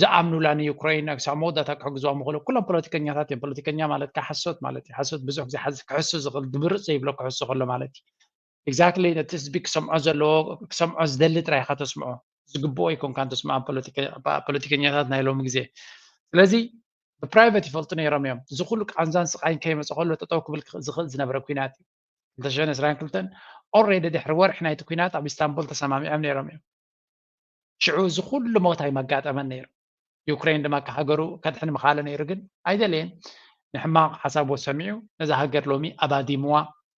ዝኣምኑላ ንዩክሬን ክሳብ መወዳእታ ክሕግዝዋ ምኽእሉ ኩሎም ፖለቲከኛታት እዮም። ፖለቲከኛ ማለት ከዓ ሓሶት ማለት እዩ። ሓሶት ብዙሕ ግዜ ክሕሱ ዝኽእል ድምርፅ ዘይብሎ ክሕሱ ከሎ ማለት እዩ። exactly ነቲ ህዝቢ ክሰምዖ ዘለዎ ክሰምዖ ዝደሊ ጥራይ ኢኻ ተስምዖ። ዝግብኦ ኣይኮንካን ተስምዖ ፖለቲከኛታት ናይ ሎሚ ግዜ። ስለዚ ብፕራይቨት ይፈልጡ ነይሮም እዮም። እዚ ኩሉ ቃንዛን ስቓይን ከይመፀ ከሎ ጠጠው ክብል ዝኽእል ዝነበረ ኩናት እዩ። ክልተ ሽሕን ዕስራን ክልተን already ድሕሪ ወርሒ ናይቲ ኩናት ኣብ ኢስታንቡል ተሰማሚዖም ነይሮም እዮም። ሽዑ እዚ ኩሉ ሞት ኣይመጋጠመን ነይሩ። ዩክሬን ድማ ካብ ሃገሩ ከድሕን ምኻለ ነይሩ ግን ኣይደለየን። ንሕማቕ ሓሳብዎ ሰሚዑ ነዛ ሃገር ሎሚ ኣባዲምዋ።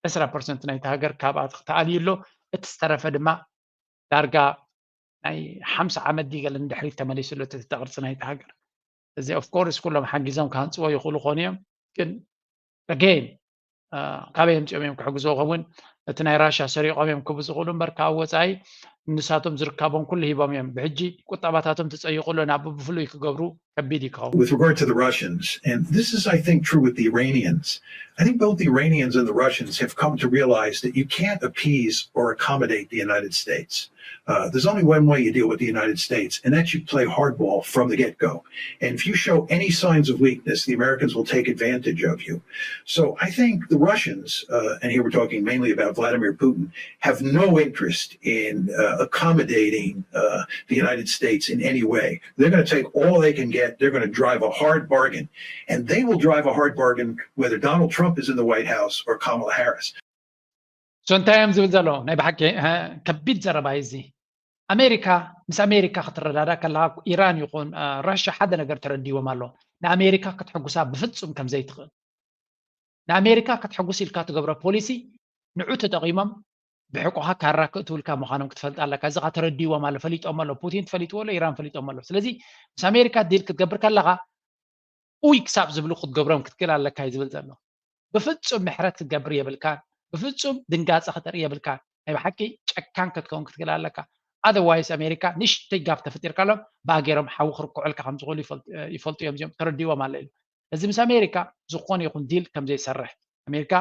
ዕስራ ፐርሰንት ናይቲ ሃገር ካብኣ ተኣልዩ ኣሎ። እቲ ዝተረፈ ድማ ዳርጋ ናይ ሓምሳ ዓመት ድዩ ገለ ንድሕሪት ተመሊሱ ኣሎ እቲ ቅርፂ ናይቲ ሃገር። እዚ of course ኩሎም ሓጊዞም ክሃንፅዎ ይኽእሉ ኾኑ እዮም። ግን again ካበይ ኣምፂኦም እዮም ክሕግዝዎ? ከውን እቲ ናይ ራሻ ሰሪቖም እዮም ክቡ ዝኽእሉ እምበር፣ ካብ ወፃኢ ንሳቶም ዝርካቦም ኩሉ ሂቦም እዮም። ብሕጂ ቁጠባታቶም ትፀይቑ ኣሎ ናብ ብፍሉይ ክገብሩ ከቢድ እዩ ክኸውን። With regard to the Russians, and this is, I think, true with the Iranians, I think both the Iranians and the Russians have come to realize that you can't appease or accommodate the United States. Uh, there's only one way you deal with the United States, and that's you play hardball from the get-go. And if you show any signs of weakness, the Americans will take advantage of you. So I think the Russians, uh, and here we're talking mainly about Vladimir Putin, have no interest in uh, accommodating uh, the United States in any way. They're going to take all they can get. They're going to drive a hard bargain. And they will drive a hard bargain whether Donald Trump is in the White House or Kamala Harris. So እንታይ እዮም ዝብል ዘሎ? ናይ ብሓቂ ከቢድ ዘረባ እዚ። ኣሜሪካ ምስ ኣሜሪካ ክትረዳዳ ከለካ ኢራን ይኹን ራሻ ሓደ ነገር ተረዲዎም ኣሎ። ንኣሜሪካ ክትሕጉሳ ብፍጹም ከም ዘይትኽእል፣ ንኣሜሪካ ክትሕጉስ ኢልካ ትገብሮ ፖሊሲ ንዑ ተጠቒሞም ብሕቆኻ ካራ ክእትውልካ ምዃኖም ክትፈልጥ ኣለካ። እዚ ካ ተረዲዎም ኣሎ፣ ፈሊጦም ኣሎ። ፑቲን ትፈሊጥዎ ኣሎ፣ ኢራን ፈሊጦም ኣሎ። ስለዚ ምስ ኣሜሪካ ዲል ክትገብር ከለኻ ኡይ ክሳብ ዝብሉ ክትገብሮም ክትክእል ኣለካ እዩ ዝብል ዘሎ። ብፍጹም ምሕረት ክትገብር የብልካን፣ ብፍጹም ድንጋጸ ክተርኢ የብልካን። ናይ ብሓቂ ጨካን ክትከውን ክትክእል ኣለካ። Otherwise ኣሜሪካ ንሽተይ ጋብ ተፈጢርካሎም ብኣገሮም ሓዊ ክርክዑልካ ከም ዝኽእሉ ይፈልጡ እዮም፣ እዚኦም ተረዲዎም ኣሎ ኢሉ። እዚ ምስ ኣሜሪካ ዝኾነ ይኹን ዲል ከም ዘይሰርሕ፣ ኣሜሪካ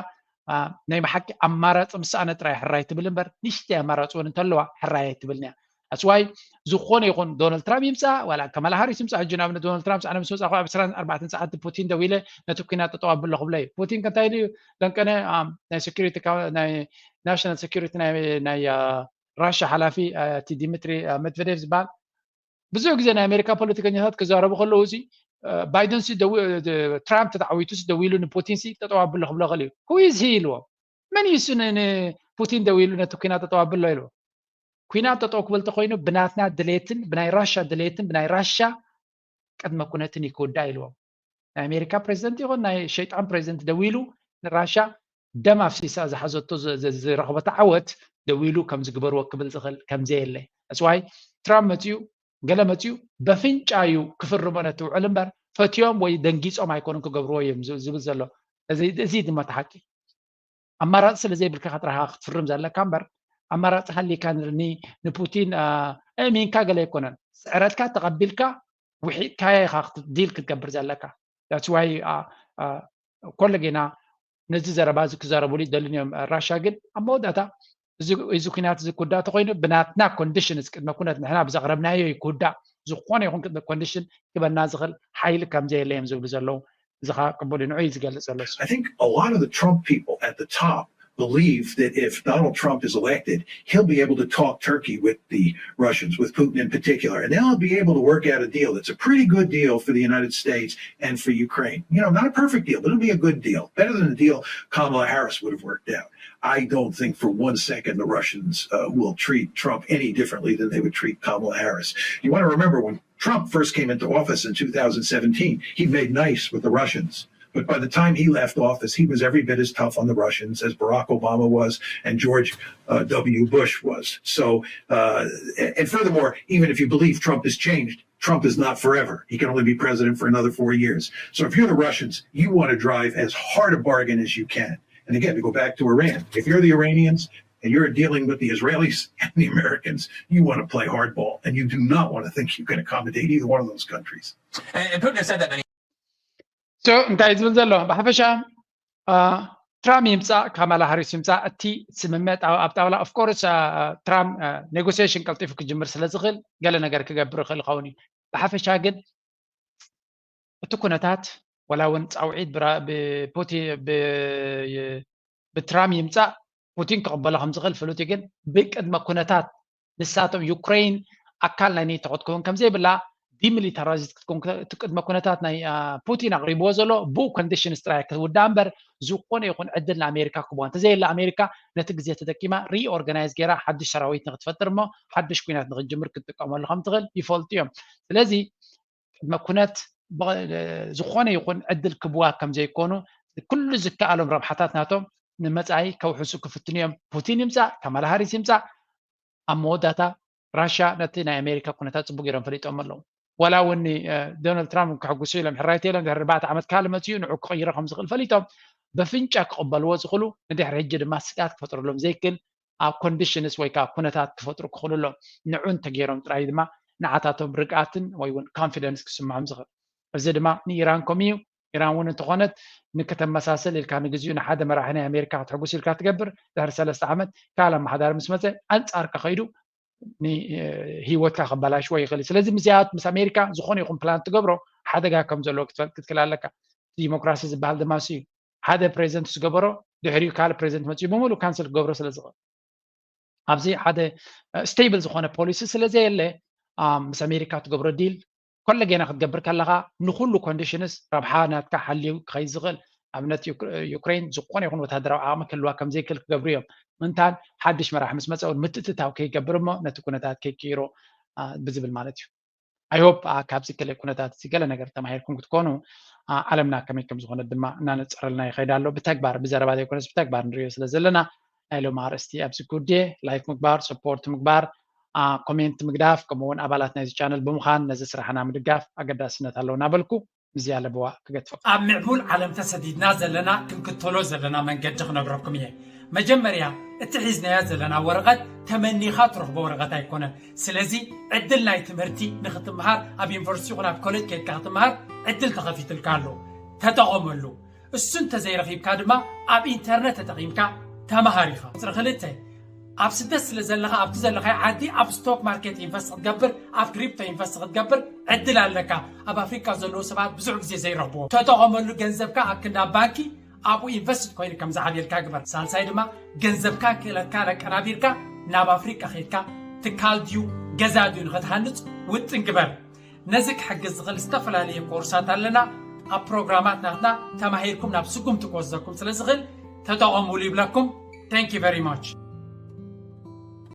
ናይ ብሓቂ ኣማራፂ ምስኣነ ጥራይ ሕራይ ትብል እምበር ንሽተይ ኣማራፂ እውን እንተለዋ ሕራይ ኣይትብልን እያ። That's why ዝኾነ ይኹን ዶናልድ ትራምፕ ይምፃእ ዋላ ከማላ ሃሪስ ይምፃእ፣ ሕጂ ንኣብነት ዶናልድ ትራምፕ ኣነ ምስ መፃኹ ኣብ ዕስራን ኣርባዕተን ሰዓት ፑቲን ደዊለ ነቲ ኩናት ጠጠው ኣብሎ ክብሎ እዩ። ፑቲን ከ እንታይ ኢሉ እዩ? ደንቀነ ናይ security ናይ national security ናይ ራሻ ሓላፊ እቲ ዲሚትሪ ሜድቨዴቭ ዝበሃል ብዙሕ ግዜ ናይ ኣሜሪካ ፖለቲከኛታት ክዛረቡ ከለዉ እዚ ባይደን ትራምፕ ተተዓዊቱ ደዊሉ ንፑቲን ሲ ጠጠው ኣብሎ ክብሎ ክእል እዩ። Who is he ኢልዎም። መን እዩ ንፑቲን ደዊሉ ነቲ ኩናት ጠጠው ኣብሎ ኢልዎ? ኩናት ጠጠው ክብል ተኮይኑ ብናትና ድሌትን ብናይ ራሻ ድሌትን ብናይ ራሻ ቅድመ ኩነትን ይክውዳእ ኢልዎም። ናይ ኣሜሪካ ፕሬዚደንት ይኹን ናይ ሸይጣን ፕሬዚደንት ደዊሉ ንራሻ ደም ኣፍሲሳ ዝሓዘቶ ዝረኽበታ ዓወት ደዊሉ ከም ዝግበርዎ ክብል ዝኽእል ከምዘየለ። That's why ትራምፕ መፅዩ ገለ መፅዩ በፍንጫ እዩ ክፍርሞ ነቲ ውዕል እምበር ፈትዮም ወይ ደንጊፆም ኣይኮኑን ክገብርዎ እዮም ዝብል ዘሎ። እዚ ድማ ተሓቂ ኣማራፂ ስለ ዘይብልካ ጥራኻ ክትፍርም ዘለካ እምበር ኣማራፂ ሃሊካ ንፑቲን እሚንካ ገለ ኣይኮነን። ስዕረትካ ተቐቢልካ ውሒጥካያ ኢኻ ዲል ክትገብር ዘለካ። That's why ኮለ ጌና ነዚ ዘረባ እዚ ክዛረቡሉ ይደልን እዮም። ራሻ ግን ኣብ መወዳእታ እዚ ኩናት እዚ ክውዳእ ተኮይኑ ብናትና conditions ቅድመ ኩነት ንሕና ብዘቕረብናዮ እዩ ክውዳእ። ዝኾነ ይኹን ቅድመ condition ክበና ዝኽእል ሓይሊ ከም ዘየለ እዮም ዝብሉ ዘለዉ። እዚ ከዓ ቅቡል እዩ፣ ንዑ እዩ ዝገልፅ ዘሎ። I think a lot of the Trump people at the top believe that if Donald Trump is elected, he'll be able to talk turkey with the Russians, with Putin in particular, and they'll be able to work out a deal that's a pretty good deal for the United States and for Ukraine. You know, not a perfect deal, but it'll be a good deal, better than the deal Kamala Harris would have worked out. I don't think for one second the Russians uh, will treat Trump any differently than they would treat Kamala Harris. You want to remember when Trump first came into office in two thousand seventeen, he made nice with the Russians. But by the time he left office, he was every bit as tough on the Russians as Barack Obama was and George uh, W. Bush was. So, uh, and furthermore, even if you believe Trump has changed, Trump is not forever. He can only be president for another four years. So if you're the Russians, you want to drive as hard a bargain as you can. And again, to go back to Iran, if you're the Iranians and you're dealing with the Israelis and the Americans, you want to play hardball, and you do not want to think you can accommodate either one of those countries. And Putin has said that many So እንታይ ዝብል ዘሎ ብሓፈሻ ትራምፕ ይምፃእ ካማላ ሃሪስ ይምፃእ እቲ ስምምዕ ኣብ ጣውላ of course ትራምፕ negotiation ቀልጢፉ ክጅምር ስለ ዝኽእል ገለ ነገር ክገብር ይኽእል ይኸውን እዩ። ብሓፈሻ ግን እቲ ኩነታት ወላ እውን ፃውዒት ብትራምፕ ይምፃእ ፑቲን ክቕበሎ ከም ዝኽእል ፍሉጥ እዩ። ግን ብቅድመ ኩነታት ንሳቶም ዩክሬን ኣካል ናይ ኔቶ ክትከውን ከም ዘይብላ demilitarized ክትከውን እቲ ቅድመ ኩነታት ናይ ፑቲን ኣቕሪብዎ ዘሎ ብኡ conditions ጥራይ ክውዳእ እምበር ዝኾነ ይኹን ዕድል ንኣሜሪካ ክህብዋ እንተዘየለ ኣሜሪካ ነቲ ግዜ ተጠቂማ reorganize ገይራ ሓድሽ ሰራዊት ንክትፈጥር እሞ ሓድሽ ኩናት ንክትጅምር ክትጥቀመሉ ከም ትኽእል ይፈልጡ እዮም። ስለዚ ቅድመ ኩነት ዝኾነ ይኹን ዕድል ክህብዋ ከም ዘይኮኑ ኩሉ ዝከኣሎም ረብሓታት ናቶም ንመፃኢ ከውሕሱ ክፍትኑ እዮም። ፑቲን ይምፃእ ካማላ ሃሪስ ይምፃእ ኣብ መወዳእታ ራሻ ነቲ ናይ ኣሜሪካ ኩነታት ፅቡቅ ገይሮም ፈሊጦም ኣለዉ። ዋላ እውን ዶናልድ ትራምፕ ክሕጉሱ ኢሎም ሕራይተ ኢሎም ድሕሪ ኣርባዕተ ዓመት ካልእ መፅኡ ንዑ ክቕይሮ ከም ዝኽእል ፈሊጦም በፍንጫ ክቕበልዎ ዝኽእሉ ንድሕሪ ሕጂ ድማ ስግኣት ክፈጥረሎም ዘይክእል ኣብ ኮንዲሽንስ ወይ ከዓ ኩነታት ክፈጥሩ ክኽእሉ ኣሎ። ንዑ እንተገይሮም ጥራይ ድማ ንዓታቶም ርግኣትን ወይ እውን ኮንፊደንስ ክስምዖም ዝኽእል። እዚ ድማ ንኢራን ከምኡ እዩ። ኢራን እውን እንተኾነት ንክተመሳሰል ኢልካ ንግዚኡ ንሓደ መራሒ ናይ ኣሜሪካ ክትሕጉስ ኢልካ ትገብር ድሕሪ ሰለስተ ዓመት ካልእ ኣመሓዳሪ ምስ መፀ ኣንፃርካ ከይዱ ንህይወትካ ከበላሽዎ ይኽእል እዩ። ስለዚ ምስያት ምስ ኣሜሪካ ዝኾነ ይኹን ፕላን ትገብሮ ሓደጋ ከም ዘለዎ ክትፈልጥ ክትክእል ኣለካ። ዲሞክራሲ ዝበሃል ድማ እሱ እዩ። ሓደ ፕሬዚደንት ዝገበሮ ድሕሪኡ ካልእ ፕሬዚደንት መፅኡ ብምሉ ካንስል ክገብሮ ስለ ዝኽእል ኣብዚ ሓደ ስቴብል ዝኾነ ፖሊሲ ስለ ዘየለ ምስ ኣሜሪካ ትገብሮ ዲል ኮለ ጌና ክትገብር ከለኻ ንኩሉ ኮንዲሽንስ ረብሓ ናትካ ሓልዩ ክኸይድ ዝኽእል ኣብነት ዩክሬን ዝኾነ ይኹን ወታደራዊ ዓቕሚ ክህልዋ ከም ዘይክእል ክገብሩ እዮም። ምንታን ሓድሽ መራሕ ምስ መፀ እውን ምትእትታው ከይገብር እሞ ነቲ ኩነታት ከይቅይሮ ብዝብል ማለት እዩ። ኣይሆፕ ካብዚ ክልእ ኩነታት እዚ ገለ ነገር ተማሂርኩም ክትኮኑ ዓለምና ከመይ ከም ዝኾነ ድማ እናነፀረልና ይኸይድ ኣሎ። ብተግባር ብዘረባ ዘይኮነስ ብተግባር ንሪኦ ስለ ዘለና ናይ ሎም ኣርእስቲ ኣብዚ ጉዴ ላይክ ምግባር፣ ሰፖርት ምግባር፣ ኮሜንት ምግዳፍ ከምኡ እውን ኣባላት ናይዚ ቻነል ብምዃን ነዚ ስራሕና ምድጋፍ ኣገዳስነት ኣለዎ እናበልኩ ምስዚ ኣለብዋ ክገትፈኩም። ኣብ ምዕቡል ዓለም ተሰዲድና ዘለና ክንክተሎ ዘለና መንገዲ ክነግረኩም እየ። መጀመርያ እቲ ሒዝናያ ዘለና ወረቐት ተመኒኻ ትረኽቦ ወረቐት ኣይኮነን። ስለዚ ዕድል ናይ ትምህርቲ ንክትምሃር ኣብ ዩኒቨርሲቲ ይኹን ኣብ ኮሌጅ ከይድካ ክትምሃር ዕድል ተኸፊትልካ ኣሎ። ተጠቐመሉ። እሱ እንተዘይረኺብካ ድማ ኣብ ኢንተርነት ተጠቒምካ ተምሃር ኢኻ። ቁፅሪ ክልተ ኣብ ስደት ስለ ዘለኻ ኣብቲ ዘለኻዮ ዓዲ ኣብ ስቶክ ማርኬት ኢንቨስት ክትገብር ኣብ ክሪፕቶ ኢንቨስት ክትገብር ዕድል ኣለካ። ኣብ ኣፍሪካ ዘለዉ ሰባት ብዙሕ ግዜ ዘይረኽብዎ ተጠቐመሉ። ገንዘብካ ኣብ ክንዲ ኣብ ባንኪ ኣብኡ ኢንቨስት ኮይኑ ከም ዝዓብየልካ ግበር። ሳልሳይ ድማ ገንዘብካ ክእለትካ ለቀናቢርካ ናብ ኣፍሪካ ከይድካ ትካል ድዩ ገዛ ድዩ ንክትሃንፅ ውጥን ግበር። ነዚ ክሕግዝ ዝኽእል ዝተፈላለየ ኮርሳት ኣለና። ኣብ ፕሮግራማት ናትና ተማሂርኩም ናብ ስጉምቲ ክወስደኩም ስለ ዝኽእል ተጠቐሙሉ ይብለኩም። Thank you very much።